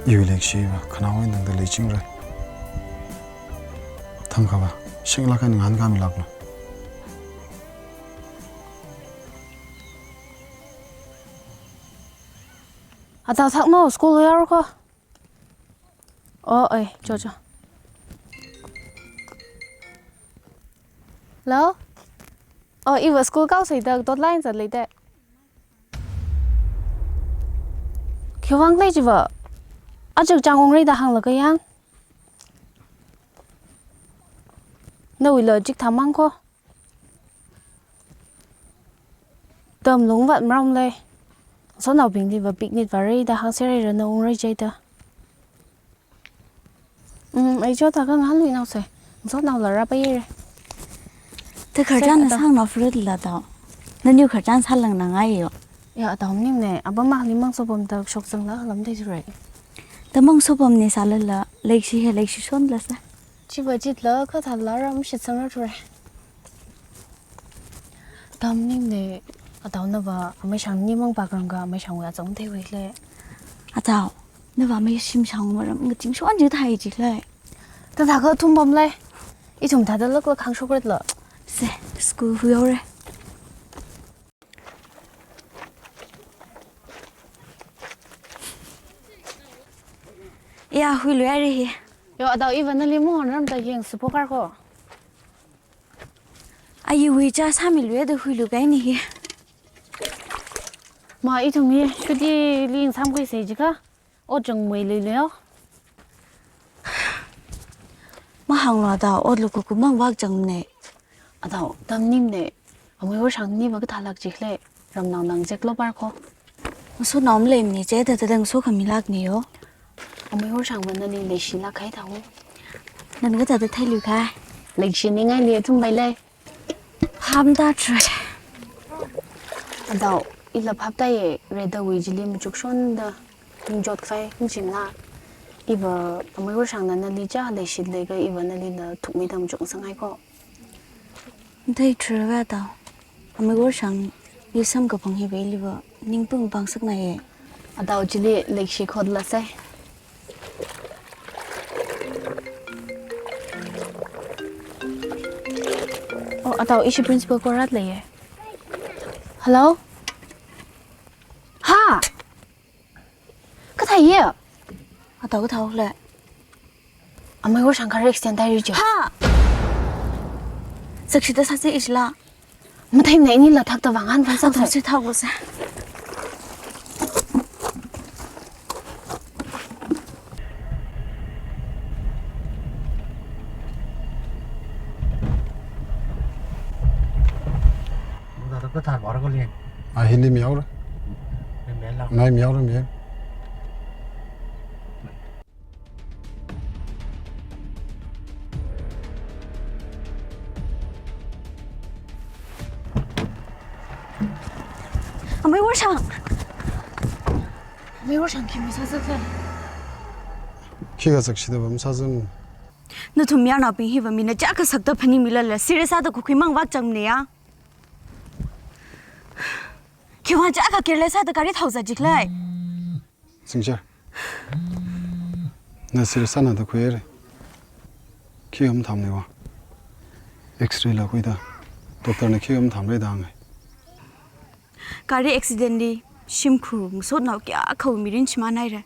iwui leikashiva khanaowui eina tangda leichingra. Thangkhava, shenglāk eina ngahānkāmilāklu. Atao thakno, school yaora kho. Oh, oi, cho, cho. Hello? Oh, iva school kaosaida dot line zatlei da. Khiwuivang khala jiva? Aja chang ungra da hānglaga yang. Nawuila chithā mang kho. Tamlung vat maram lei. Ngasonaobingliva picnic vāra da hāngserhaira na ungra jida. Um, ai cho thākha ngahānluinaosei. Ngasonaola rāpaira. Thākharchan sāngnao furut la tao. Naniu kharchan sālāngnangaiyo. Ya, atao maningmana, apam akhali mangso pamda shokzangla khalam theithura. Tamang sopamna sālala, leikashi hi leikashi shonla sā. Chiva chitla kathāla ram shitsangra thura. Atao maningmana, atao nava amei Shangni mang pākharanga, amei Shangwui achang theiwui khala. Atao, nava amei Shangni maram ngachingshon jithai jikhala. Thāda kha thumpam lei. Ithum thādalākla khangshokratla. Se, school huihaora. Ya, huiluihaira hi. Yo, atao iva nali munghanramda yangsi phokar kho. Ayiwui cha sāmiluida huiluikahaina hi. Ma, ithum hi shuti ling samkhuisei jikha. Ot chang mei leileiyo. Mahānglu atao, ot lukuku mang vak changmana. Atao, tamnimana. Amei Worshangniva kathālāk jikhala, ramnao nang jek lo par kho. Ngasonao maleimana, chithāda ngaso khamilākna yo. Amei Worshangva nali leishilāk kahai thao. Nana kathāda theiluikha? Leishiningaili athum pai lei. Phaptāthura. Atao, ila phaptāya, redawui chili machukshonda ningchot khavai, machimla. Iva amei Worshangna nali cha leishit leiakha iva nalila thukmeida machuksangngai kho. Matheithura atao. Amei Worshangli samkaphang hiva iliva ningpung pāngasaknaiya. Atao chili leikashi khotla sai. Oh, atao ishi principal ko rāda leiya. Hello? Ha! Kathāya? Atao kathāhaokhala? Amei Worshang gari accident tāhaira chi. Ha! Sakshida sāsa ishila. Matheimana, inila thakta vang an van sāsa. Thakta sāsa, thakta sāsa. Ahili miyaora. Nai miyaora mi. Amei Worshang. Amei Worshang, khi masāsa khala? Khikha sakshida va masāsa. Nathum mayarnaobing hiva mina chiyākha sakta phaningmilala, serious sāda khuikhuimang vak changmana ya. Khiwuivang chiyākha careless sāda gari thaoza jikhala? Singchar. Na serious sāna da khuihaira. Khi mathāmana wa. X-ray la khuida. Doctor na khi mathāmara da hānga. Gari accident li shimkhur ngasotnao kayākhawui mirin shimānhaira.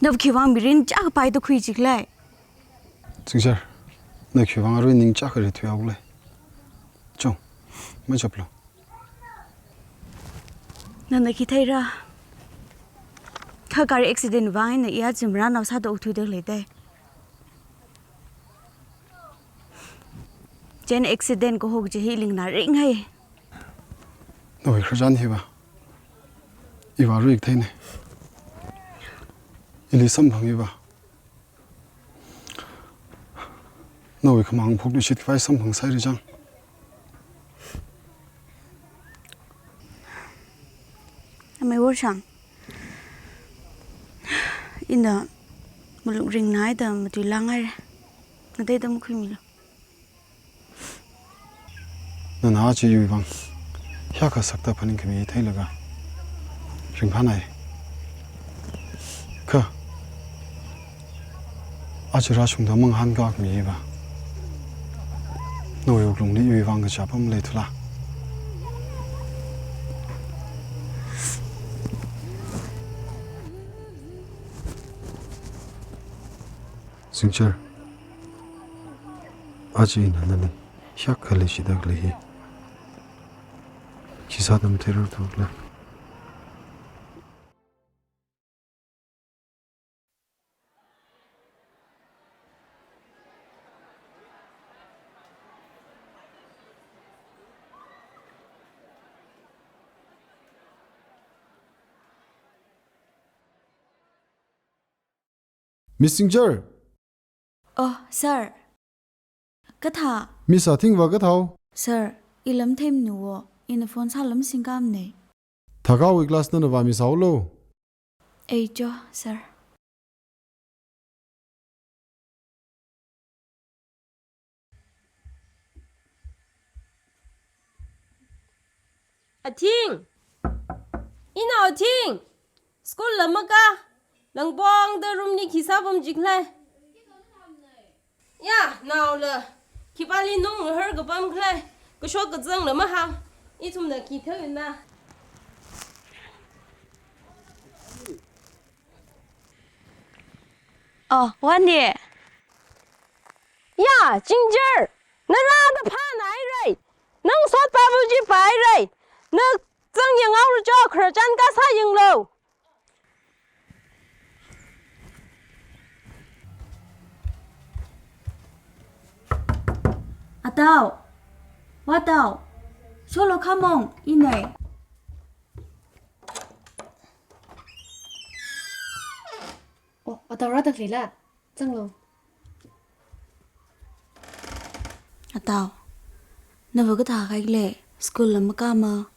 Nava khiwuivang mirin chiyākha paida khui jikhala? Singchar, na khiwuivang arui ning chiyākha rithuihaokhala? Chung, machaplu. Nana khi theira? Kha gari accident vang eina i aja marānao sāda okthuida leidai. Chieina accident kaho kaji hi lingna ringhai. Nawui khararchan hiva iva arui katheina. Ili samphang hiva nawui khamāng phokluishit khavai samphang sāhaira chang. Amei Worshang, ina malung ringnaida matuilang haira. Ngateida makhuimilu. Nana aja iwui vang hiyākha sakta phaningkhami theilaga ringphānai. Kha aja rāshungda mangahānkā khami hiva nawui wuklungli iwui vang kachap maleithula? Singchar, aja ina nali hiyākha leishida khalei hi khi sāda matheirarthu khala? Miss Singchar. Oh, sir. Kathā? Miss Athingva kathāo? Sir, i lam theimana wo, ina phone sālam singkāmana. Thakhaowui class nana vāmisāhaolu. Ei cho, sir. Athing! Inao Athing! School la makā, langpongda room li khi sāpam jikhala? Ya, naola khipāli nung ngahar kapam khala, kashok kazangla mahao, ithumna khi theoina. Oh, Wani. Ya, Singchar, na rāda phānāhaira. Nang sotpāva chi pāhaira. Na zang yanghaora cho, khararchan kasā yanglu. Atao. Watao. Solo khamong, inei. Oh, atao rāda khalei la. Zanglu. Atao, nava kathā khalei, school la makāma,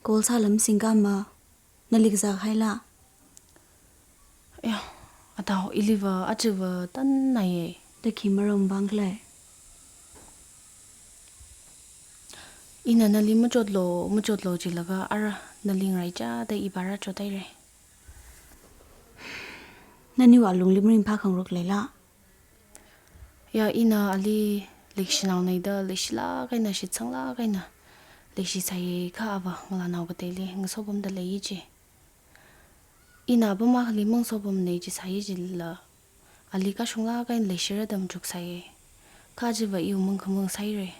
call sālam singkāma, nali kazā khaila? Ya, atao, iliva, ajava, tannaiye. Da khi maram vang khalei? Ina nali machotlu, machotlu jilaga ara nali ngaraichāda i bara chothaira. Naniwui alungli maringphā khangarok leila? Ya, ina ali leishinao nei da, leishilāk eina, shitsanglāk eina leishisai kha ava ngalānao kateili ngasopamda leiya ji. Ina apam akhali mangasopamana jisai jila, Ali kashungla kain leishira da machuksai. Kha chiva iwui mang khamang saire.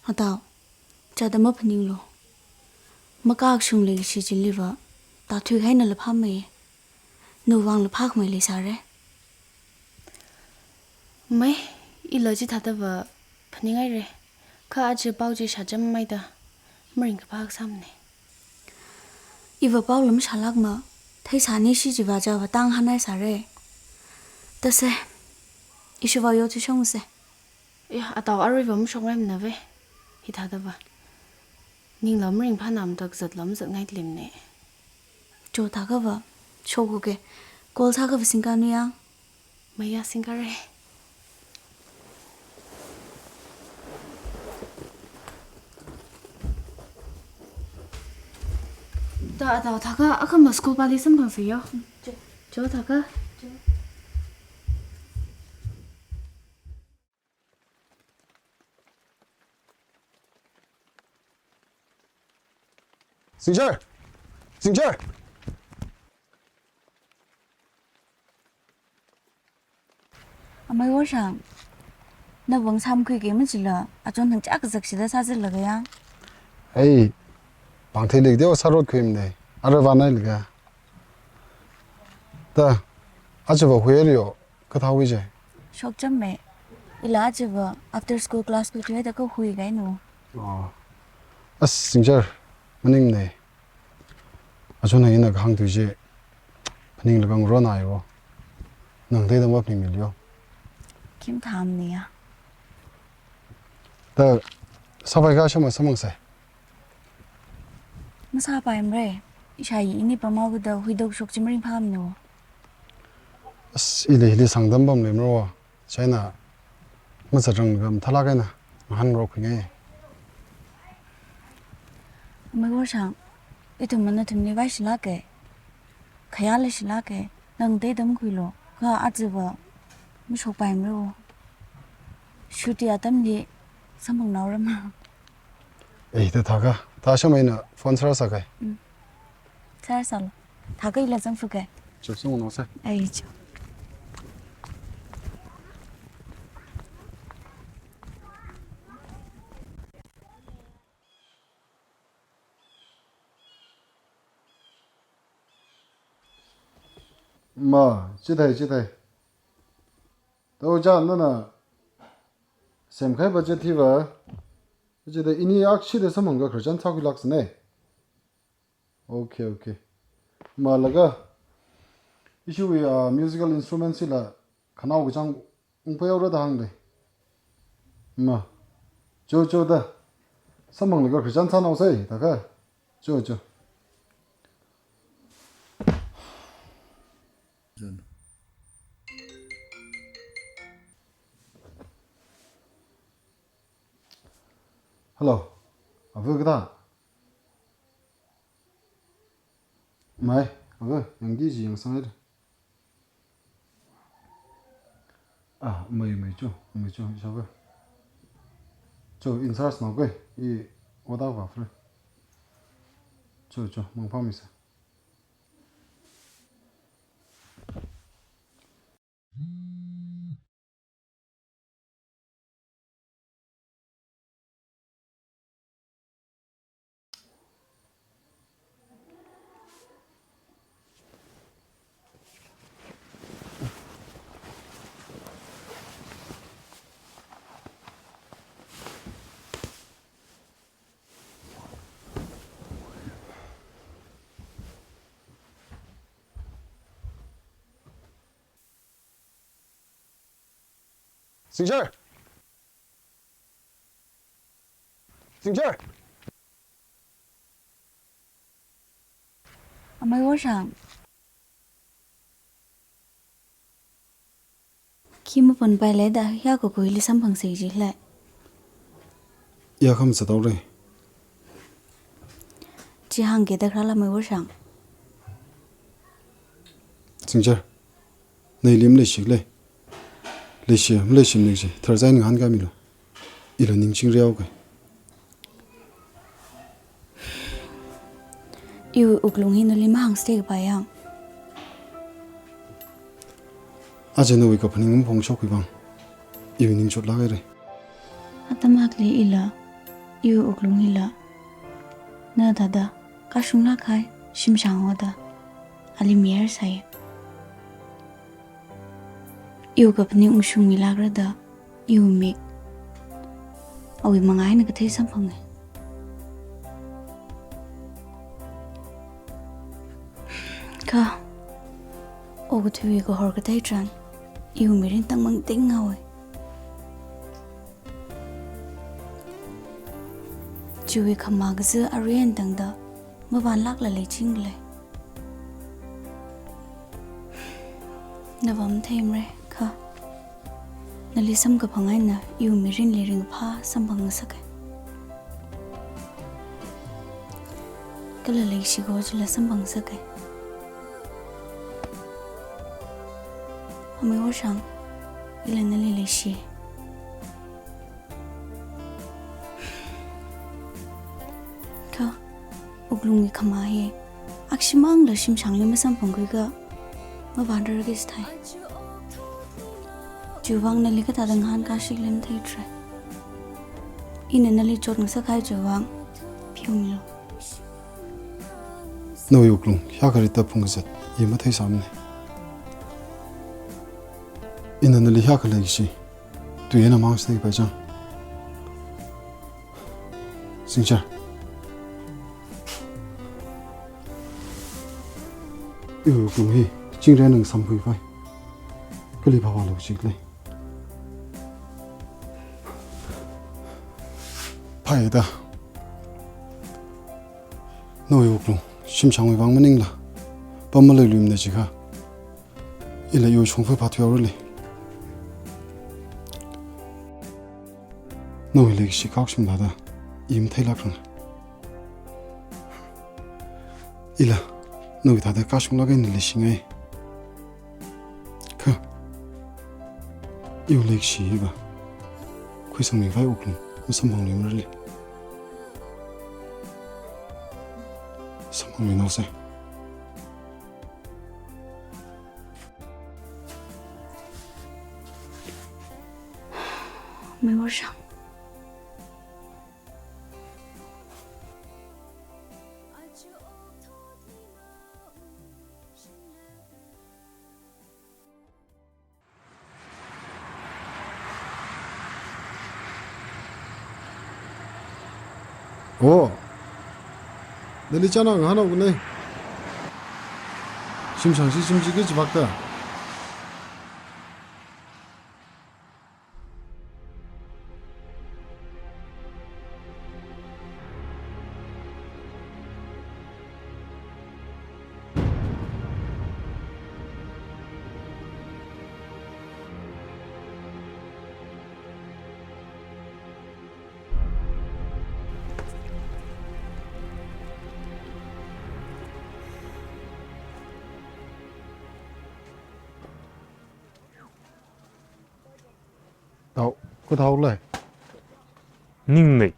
Atao, chada maphaninglu. Makashung leishi chiliva, ta thuihaina la phamei. Nawui vangla phākhamei leisāre. Mei, ila chithāda va phaningaire. Kha aja pao chi shācham maida, maringkaphā sāmane. Iva paola mashālākmana, theisāni shi chiva chava tang hanai sāre. Tase, ishiva yo chi shongse. Ya, atao aruiva mashokngaimana ve. Hithāda va. Ningla maringphānam tak zatla mazatngai tlimne. Cho thākha va, shokhuke. Call sākha va singkanu yang. Maya singkare. Da, da, thākha, akhama school pali samphangsa yo. Cho. Cho thākha. Cho. Singchar! Singchar! Amei Worshang, nawui vang samkhuiki machila, achon thang chak zakshida sāzilakha yang. Ei, pangthei lik deo sarot khuimne, ara vanai lika. Da, aja va huirio, kathā hui je? Shokcham me. Ila aja va after school class khuithuida kahui kainu. Oh. As Singchar, maningne. Achon ina kahāng tui je. Phaninglaga ngarona yo. Nang teida maphaningmilo. Kim tham ni ya. Da, sāpai kashama samangse. Masāpaimare, ishāyi ini pamao kada huidok shok chi maringphāmano. As, ili, ili sangdam pamlemro, chieina, mazatrang gam thala kaina, mahanrok khuingai. Amei Worshang, ithum mana thumni vaishilāke, khayāla shilāke, nang teida makhuilo, kha aja va, mashokpaimaro. Shuti atamli, samphangnaora ma. Ei, da thākha, thāshameina phone sāra sākai. Mm. Sāra sālu. Thākha ila zangfuke. Cho, sungno sa. Ei, cho. Ma, chithei, chithei. Tao cha nana semkhai ba che thiva, che da ini akshida samphangakha khararchan sākhuilaksane. Okay, okay. Malaga, ishiwui, ah, musical instruments ila khanao kachāng ungpaihaora da hāngle. Ma, cho, cho da. Samphanglaga khararchan sānaosei, thākha. Cho, cho. Hello. Ava kathā? Mei, ava, yangki ji yangsanghaira. Ah, mei, mei cho, mei cho, ishāva. Cho, in charge naoke, i oda va fre. Cho, cho, mangpha misa. Singchar! Singchar! Amei Worshang. Khi maponpaile da, ya ko koili samphangse jile. Ya kham sataure. Chi hāngkida kharāla Amei Worshang. Singchar. Neili maleishikle. Leishi, maleishi maning chi. Tharzain ngahānkāmilu. Ila ningchingrihaoke. Iwui wuklung hi nali mahāngste kapai yang. Aja nawui kaphaning maphongshokki vang, iwui ning chotlāk haira. Atam akhali ila, iwui wuklung hila, na thāda kashunglāk kahai shimshang hoda, ali mayar sāya. Iwui kaphaning ungshungmilākra da, iwui mik awui mangā eina kathei samphanga. Kha, okathuiwui kahor katei tharan, iwui mirin tangmang ting haowa. Chiwui khamā kazā arui eina tangda mavanlākla leiching lei. Nava matheimara, kha nali samkaphang eina iwui mirinli ringkaphā samphang ngasaka. Kala leikashi kaho chila samphang ngasaka. Amei Worshang, ila nali leishi. Kha, wuklungwui khamā hi, akhashimangla shimshangli masamphangkhuiakha, mavanrarki sāthai. Chiwui vang nali kathāda ngahānkāshikhala matheithura. Ina nali chotngasak kahai chiwui vang, pheomilu. Nawui wuklung hiyākha rida phungkazat, i matheisāmana. Ina nali hiyākha leikashi tui eina mang sāda paichang. Singchar. Iwui wuklung hi chingri eina ngasamkhui phai. Kali phāvālu chikle. Phaida. Nawui wuklung shimshangwui vang maningla, pam maleiluimana jiakha, ila iwui shongfa phathuihaorale. Nawui leikashi kaokshim thāda i matheilākranga. Ila nawui thāda kashunglāk eina leishingai. Kha, iwui leikashi hiva khuisangmi khavai wuklung masamphangluimarale. Samphangluinaosa. Amei Worshang. Oh. Nali chānna ngahānhaokana. Shimshang chi shim chi kachivakta. Thao, kha thao lei. Ningnei.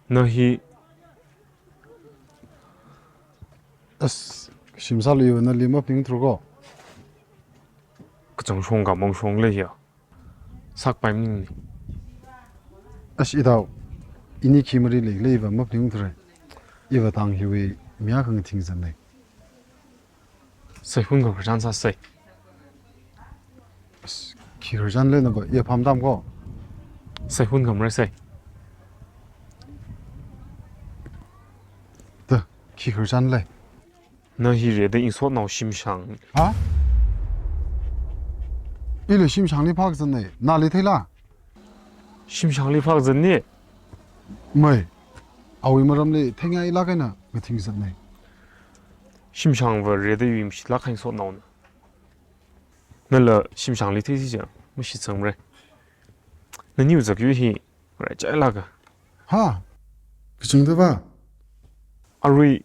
Na hi. As, shimsāluiva nali maphaningthura ko. Kachang shong khamong shong lei ya. Sākpai maningnei. As, i thao. Ini khi mari leilei iva maphaningthura. Iva tang hiwui mi akha ngathing zatnei. Sai, hun khararchan sāsei. Khi khararchan lei nava, i apam tam ko. Sai, hun khamrei sai. Da, khi khararchan lei. Na hi rida ingsotnao shimshang. Ha? Ila shimshangli phākazatnei, nali theila? Shimshangli phākazatnei? Mei, awui maramli theingailāk eina ngathing zatnei. Shimshangva rida iwui mashilāk kahai ingsotnaona. Nala shimshangli theisi chiakha, mashitsangmarei. Naniwui zakyui hi, raichailāka. Ha? Kachungda va? Arui,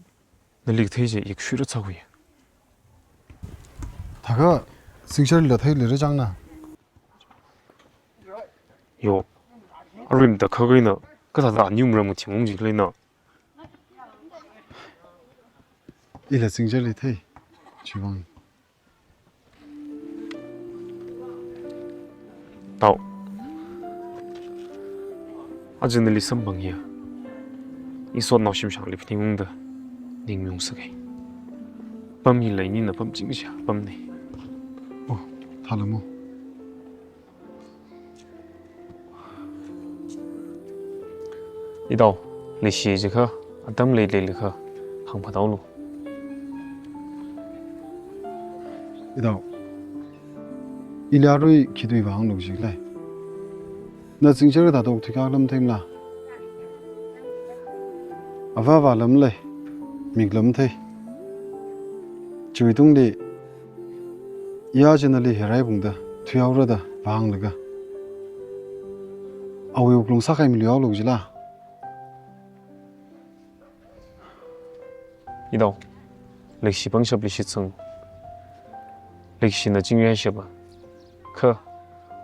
nali kathei chi, yakshuira chakhui. Thākha, Singcharla theileira changna. Yo, arui matakhak eina, kathāda aniwui maram ngathing ung jikhala na. Ila Singcharli thei, chiwui vang. Tao. Aja nali samphang hiya isotnao shimshangli phaningungda ning maungsakai. Pam hila inina pamchingsa pamna. Oh, thalamo. Itao, leishi jiakha, atam leilei jiakha, hāngphātaolu. Itao, ili arui khi tui vāhānglu jilei. Na Chingjar thāda okthui kak lam theimala? Avā avā lam lei, mik lam thei. Chiwui tungli, iya china nali heraibungda thuihaora da vāhānglaga, awui wuklung sākhaimilu haolu jila. Itao, leikashi pangshapli shitsang. Leikashina chingri haishapa, kha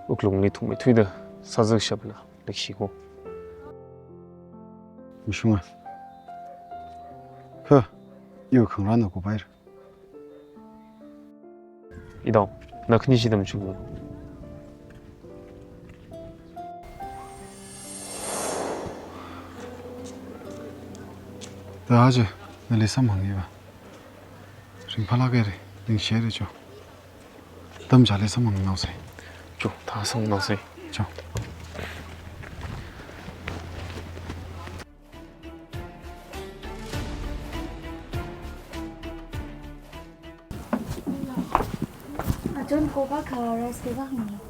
wuklungli thukmeithuida sāzakshapla leikashi ko. Mashunga. Kha, iwui khangarānna kupaira. Itao, na khani shida machuklu. Thāda aja nali samphang hiva ringphālāk haira, ningshi haira cho. Atam chili samphangnaosei. Cho, thāda samphangnaosei. Cho. Achon koka kha rice koka hānglu.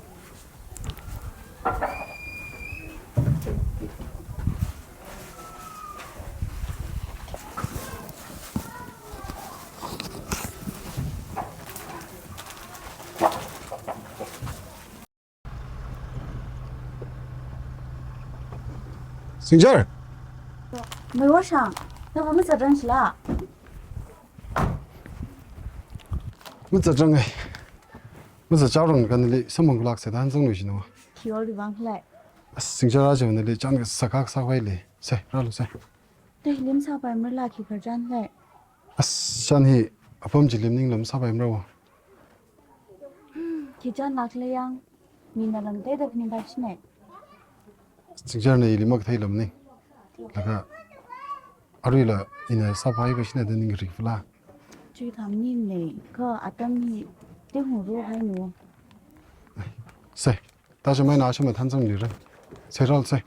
Chingjar! Mei Worshang, nava mazatranglā? Mazatrangai. Mazatchaorang kha nali samphang khalāksa da hāngzanglu shinu. Khi orli vāng khalei? As, Chingjar aja nali chān kasā kak sākhavai lei. Sei, rālu sei. Te lim sāpaimarala, khi khararchan lei? As, chān hi apam chili maningla masāpaimara. Khi chānlākla yang, mina lam teida phaningpaishina. Chingjarna ili makatheila maning. Laga aruila ina sāpaipaishina da ning ringphāla. Chi thamnine, kha atam hi te hungru hainu. Sei. Thāda shamai na shama thanzanglira. Sei rālu sei.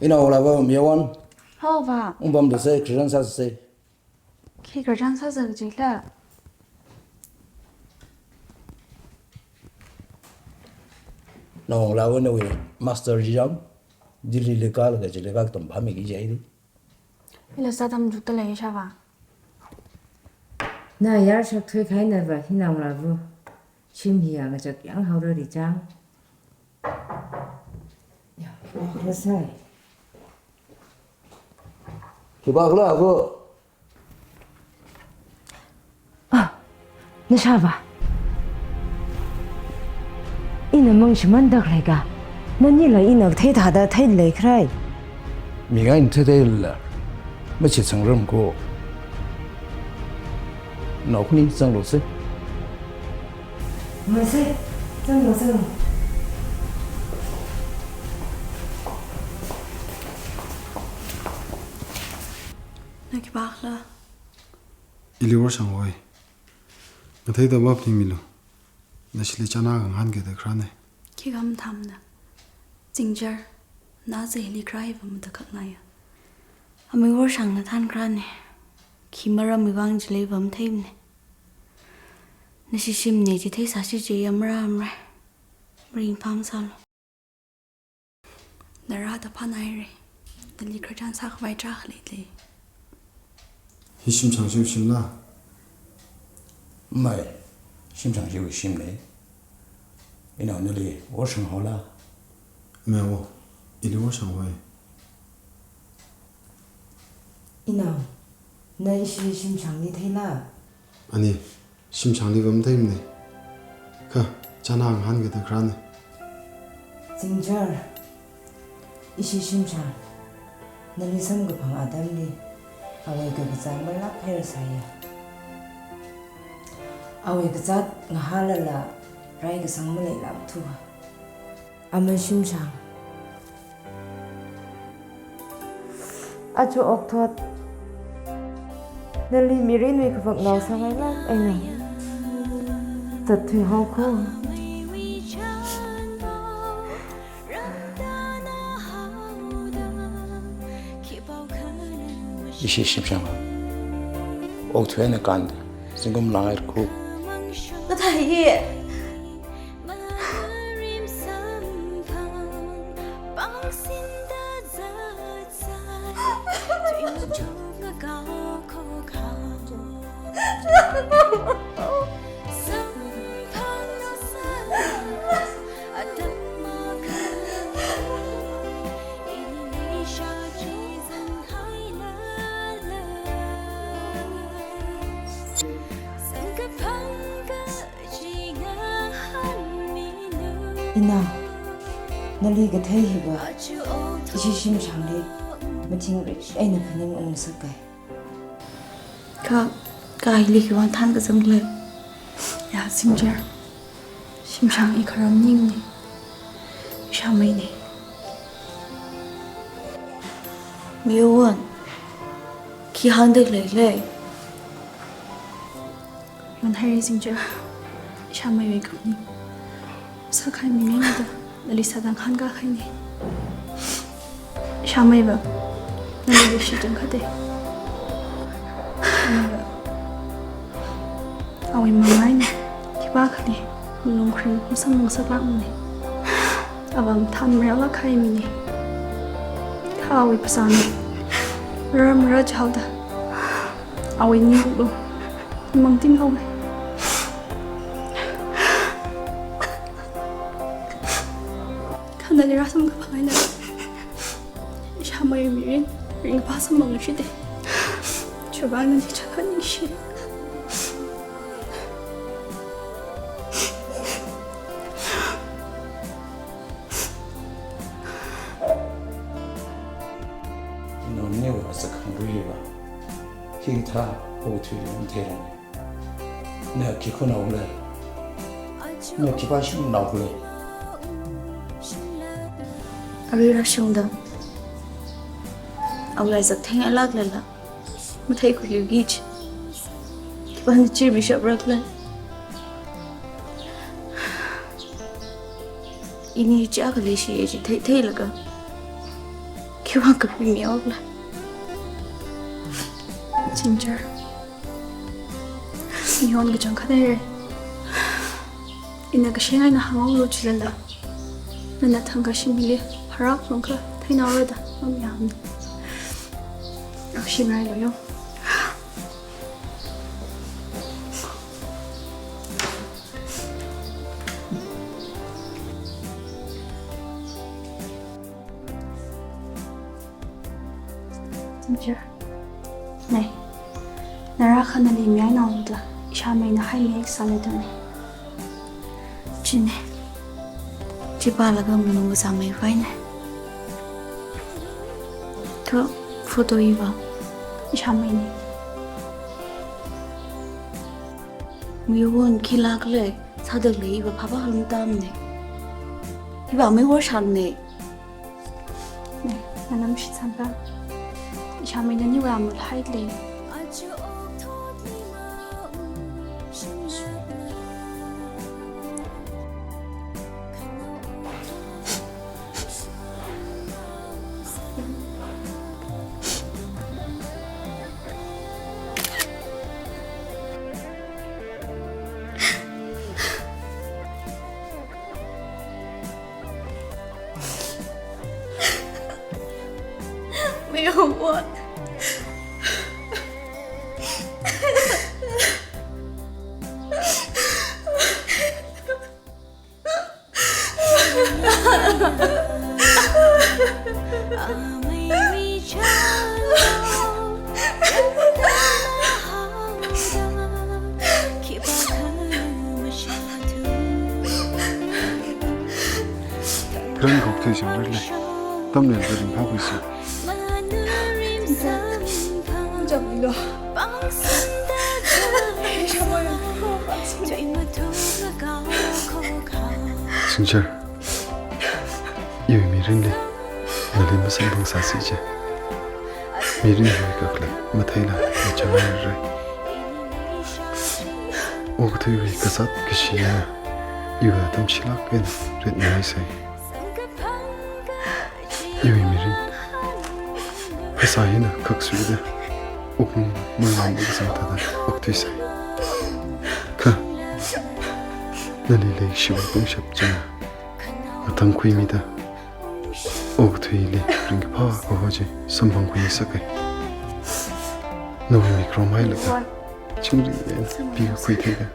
Inao lava miyawan. Hova. Ungpamda sei, khararchan sāsei. Khi khararchan sāsa kajila? Nao lava nawui master chi chang, Delhi li kālaga chili kaktam phāmiki jaili. Ila sātam jukta lei shava. Na yar shak thui khainava hi nao lava. Shim hi yangachak yanghaora ri chang. Ya, ya, ya, sai. Khipākhala ava? Ah, nashava. Ina mangshimānda khalei kha, nanila ina kathei thāda theilei kharai. Mik eina theithei lala, machitsangram ko. Nao khani zanglu sei. Masei, zanglu, zanglu. Na khipākhala? Ili Worshang hoi. Ngathei da maphaningmilu. Nashili chānā ngahānkida kharāna. Khikha mathāmana. Chingjar, na aja hili kharā hiva matakhaknaya. Amei Worshangna thānkharāna. Khi maramwui vāng chili va matheimana. Nashi shimna chi theisāsi chiya marāmara. Maringphā masālu. Na rāda phānāhaira. Nali khararchan sākhavai tarākha leilei. Hi shimshang chiwui shimla? Mei, shimshang chiwui shimna. Inao nali Worshang haola? Mei wo, ili Worshang hoi. Inao, na ishi shimshangli theila? Ani, shimshangli va matheimana. Kha, chānā ngahānkida kharāna. Singchar, ishi Shimshang, nali samkaphang atamli awui kakazā malāk hairasaiya. Awui kazāt ngahālala rai kasang maleilākthuwa. Ama Shimshang, aja okthot nali mirinwui kavaknao sāngailāk eina zatthui haokho. Ishi Shimshang, okthui eina kānda zingkum langhairako. Kathāhi? Inao, nali kathei hiva ishi Shimshangli mathingrik eina phaningungngasaka. Kha, kha hili khiwuivang thānkazang khala? Ya, Singchar. Shimshang i kharam maningmana. Ishāmeina. Miwon, khi hāngda leila? Miwon haira Singchar, ishāmeiwui kaphaning sākahai mi ngaida nali sāda ngahānkākahaina. Ishāmeiva nali leishi changkhatda, awui mangā eina khipākhali malung kharing masamphang sāklākmana. Ava mathān mayālāk kahai mina. Kha awui phasāna rar mara chaoda awui niwui lung mangting haowa. Kha nali rāsamkaphang eina ishāmeiwui mirin ringkaphā samphangluishitda, chiwuivang nali chākhat ningshi. Ino, nawui azak khangaruiva hikathā okathuili matheirana. Na khi khuinaokhala? Na khipā shimnaokhala? Arui rāshungda awui azak theingailāklala matheikhuiluiki kaji. Khipāna chi bishop rakla. Ini chi akha leishi kaji theitheilaga khiwuivang kapimihaokhala? Singchar, Miwon kachangkhat haira. Ina kashingai eina hānghaolu jilala, nana thangkha shimli pharākhaung kha theinaora da mamayāmana. Ashi ngailu yo. Singchar. Nei, nara khanali mihainaoda ishāmeina haimi kasā leidalei. China. Chi pālaga malung kasāmei vaina. Kha photo hiva ishāmeina. Miwon khilākhala sādalei, iva phāphā halung tamna. Iva miwor shangna. Nei, nganamshi chāngka. Ishāmeina nawui amul hailei. Miwon. Kharan kok thei chang rile. Tamnei ringphākhuisi. Chang ilo. Singchar. Iwui mirinli nali masamphang sāsi je. Mirin hiwui kakhalat matheila machāngai rai. Okathuiwui kazāt kashina iwui atam shilāk eina ritngaisai. Iwui mirin phasā hina khaksuida, wuklung manglānda kasā thāda okthuisai. Kha nali leishiwui pangshap china ngatangkhuimida, okathuili ringkaphā kaho chi samphangkhui sakai. Nawui mik romhailaga chingri eina pikakhui theida,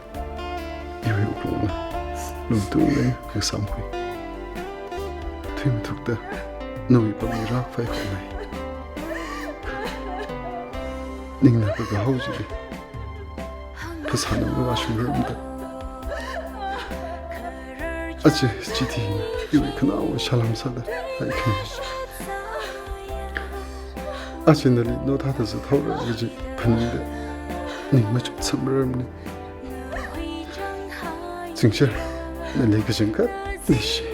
iwui wuklungna lumtung eina ngasamkhui. Thuimathukta nawui pamli rākhavai haonai. Ningna kakahao chili phasāna mavāshungrarmada, aja chithi hina iwui khanaowa salam sāda haikahai. Aja nali naothāda zathaora kaji phaningda ning machuk samrarmana. Singchar, nali kachangkhat leishiya.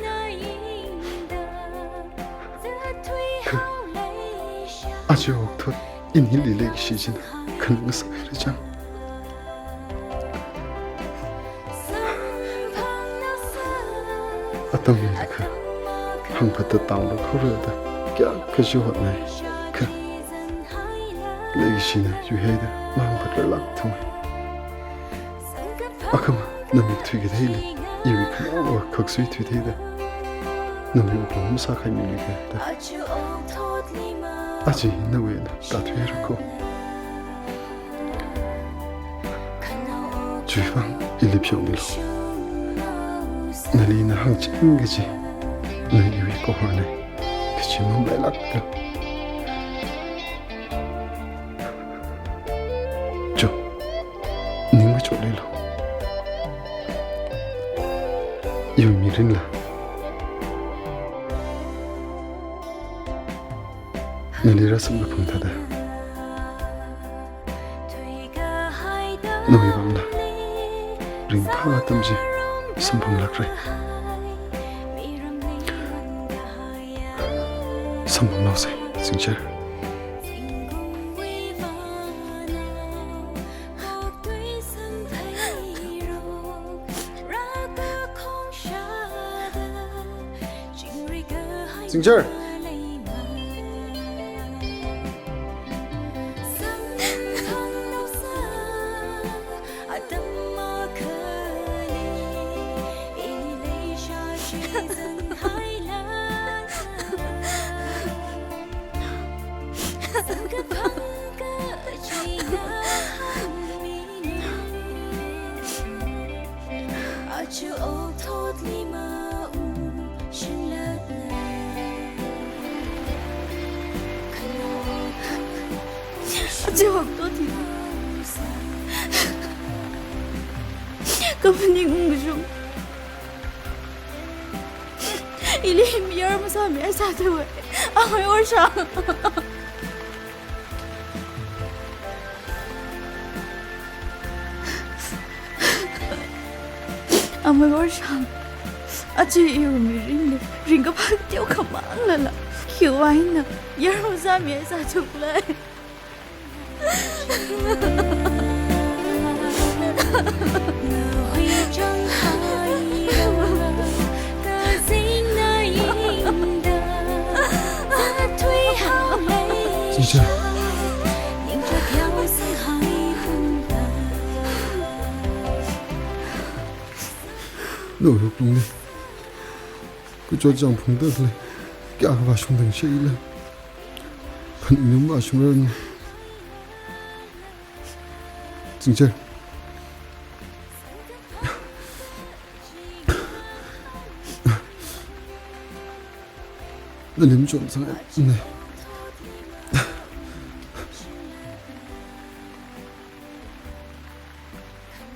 Kha aja okathui inili leikashi china khangasak haira chang. Atam leilakha hāngphatda tānglāk haora da kayākha chi hotngai. Kha leikashina yuihaida mahāngphatrarlāk thumai. Akhama na mik thuikatheili iwui khanaowa khaksui thuitheida, nawui wuklung masākhaimimika da aja nawui eina tāthuihaira ko. Chiwuivang ili phiyokmilu. Nali ina hāngching kaji na iwui kahornei kaji mamalailākta. Cho, ning machotlilo. Iwui mirinla nali rāsamkaphang thāda, nawui vangla ringphā atam chi samphanglākra. Samphangnaosei, Singchar. Singchar. Aja okathui kaphaning ungkashung. Ili mayar masāmi ai sāthuwa. Amei Orshang. Amei Orshang, aja iwui mirinli ringkaphā teokha manglala, khiwui vang ina mayar masāmi ai sāthuklei. Singchar. Nawui wuklungli kachot chang phungda khalei kayākha vāshungda shāile. Phaningna mavāshungrarmana. Singchar. Nali machon sangngai.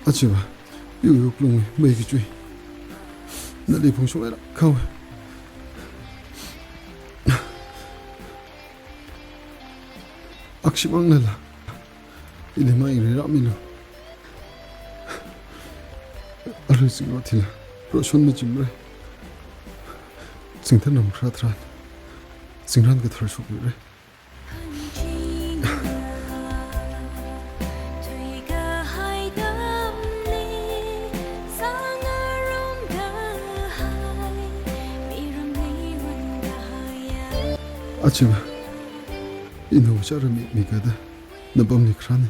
Aja, iwui wuklungwui mei kachui nali phungshok leilāk haowa. Akhashimang lala, ili mayingrei rāmilu. Arui zingrot hila proshon machimrei. Zingthanram kharā tharan, zingran kathar shokluirei. Achiva, ina wuchara mikmikada napamli kharāna.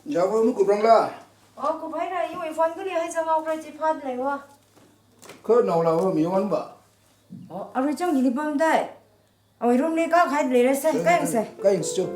Jawa mu kuprang la. Oh, kuphaira, iwui phone kali hai zangau kra chi phat leiwa. Kha naola wa mi wan ba. Oh, arui chang gili pamdai. Awui room li kakahai leirasai, kayangsei. Kayangsei chu.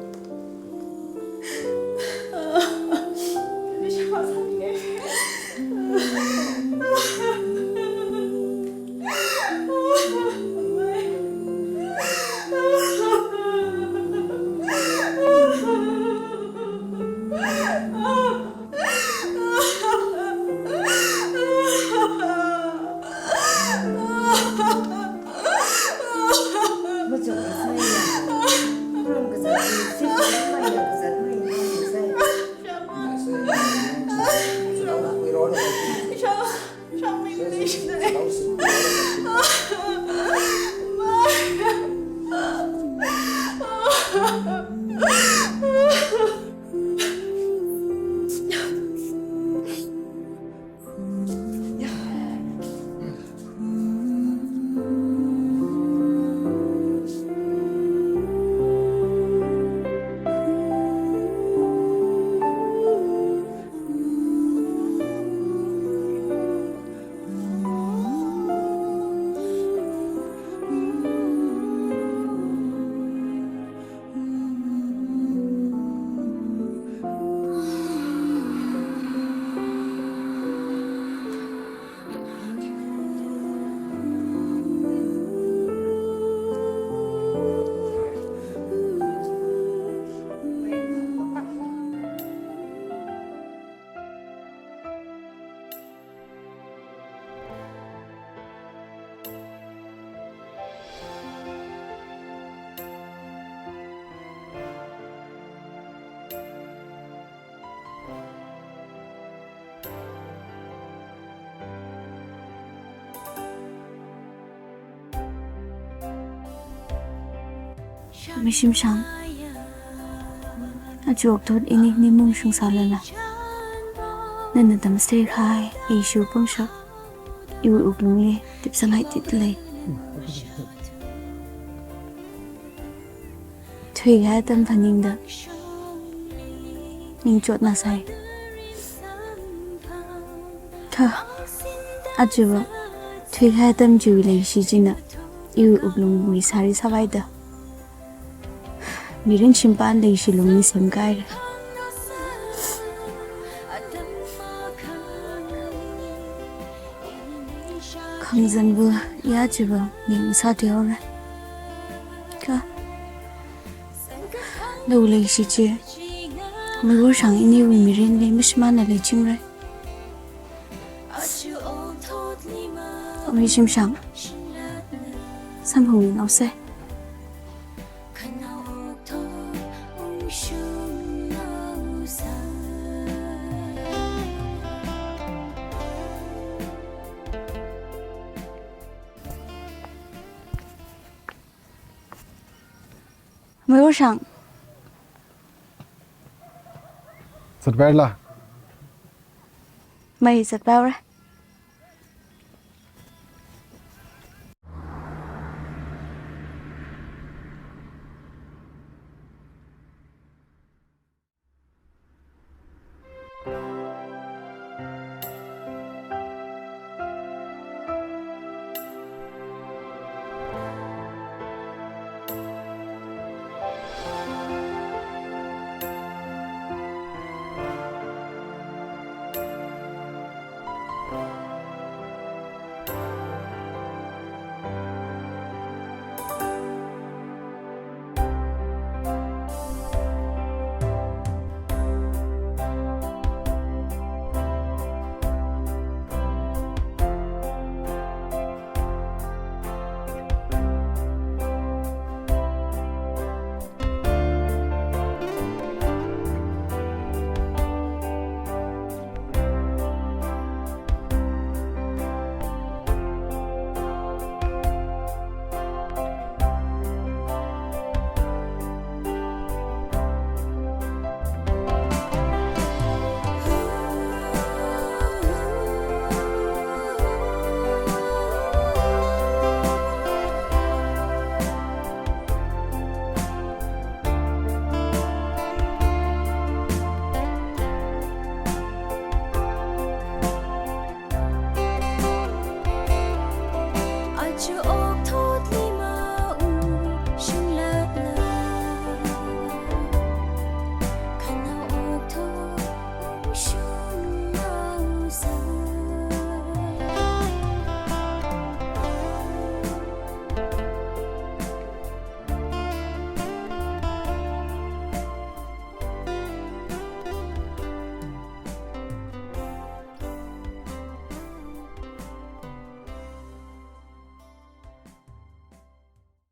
Mashimshang, aja okathui ini ni mung shung sālala, nana tamchitheikahai leishiwui pangshap iwui wuklungli tipsanghai tit lei. Thuikahai atam phaningda ningchotna sai. Kha, aja va, thuikahai atam chiwui leishi china iwui wuklungwui sari sāvaida, mirin shimpan leishi lungli semkahaira. Khangazanva ya chiva ning sāthuihaora. Kha, nawui leishi chi Meivorshang iniwui mirinli mashimānla leichingra. Mashimshang, samphangmi naosei. Meivorshang. Zatpaira? Mai zatpaira. Chuo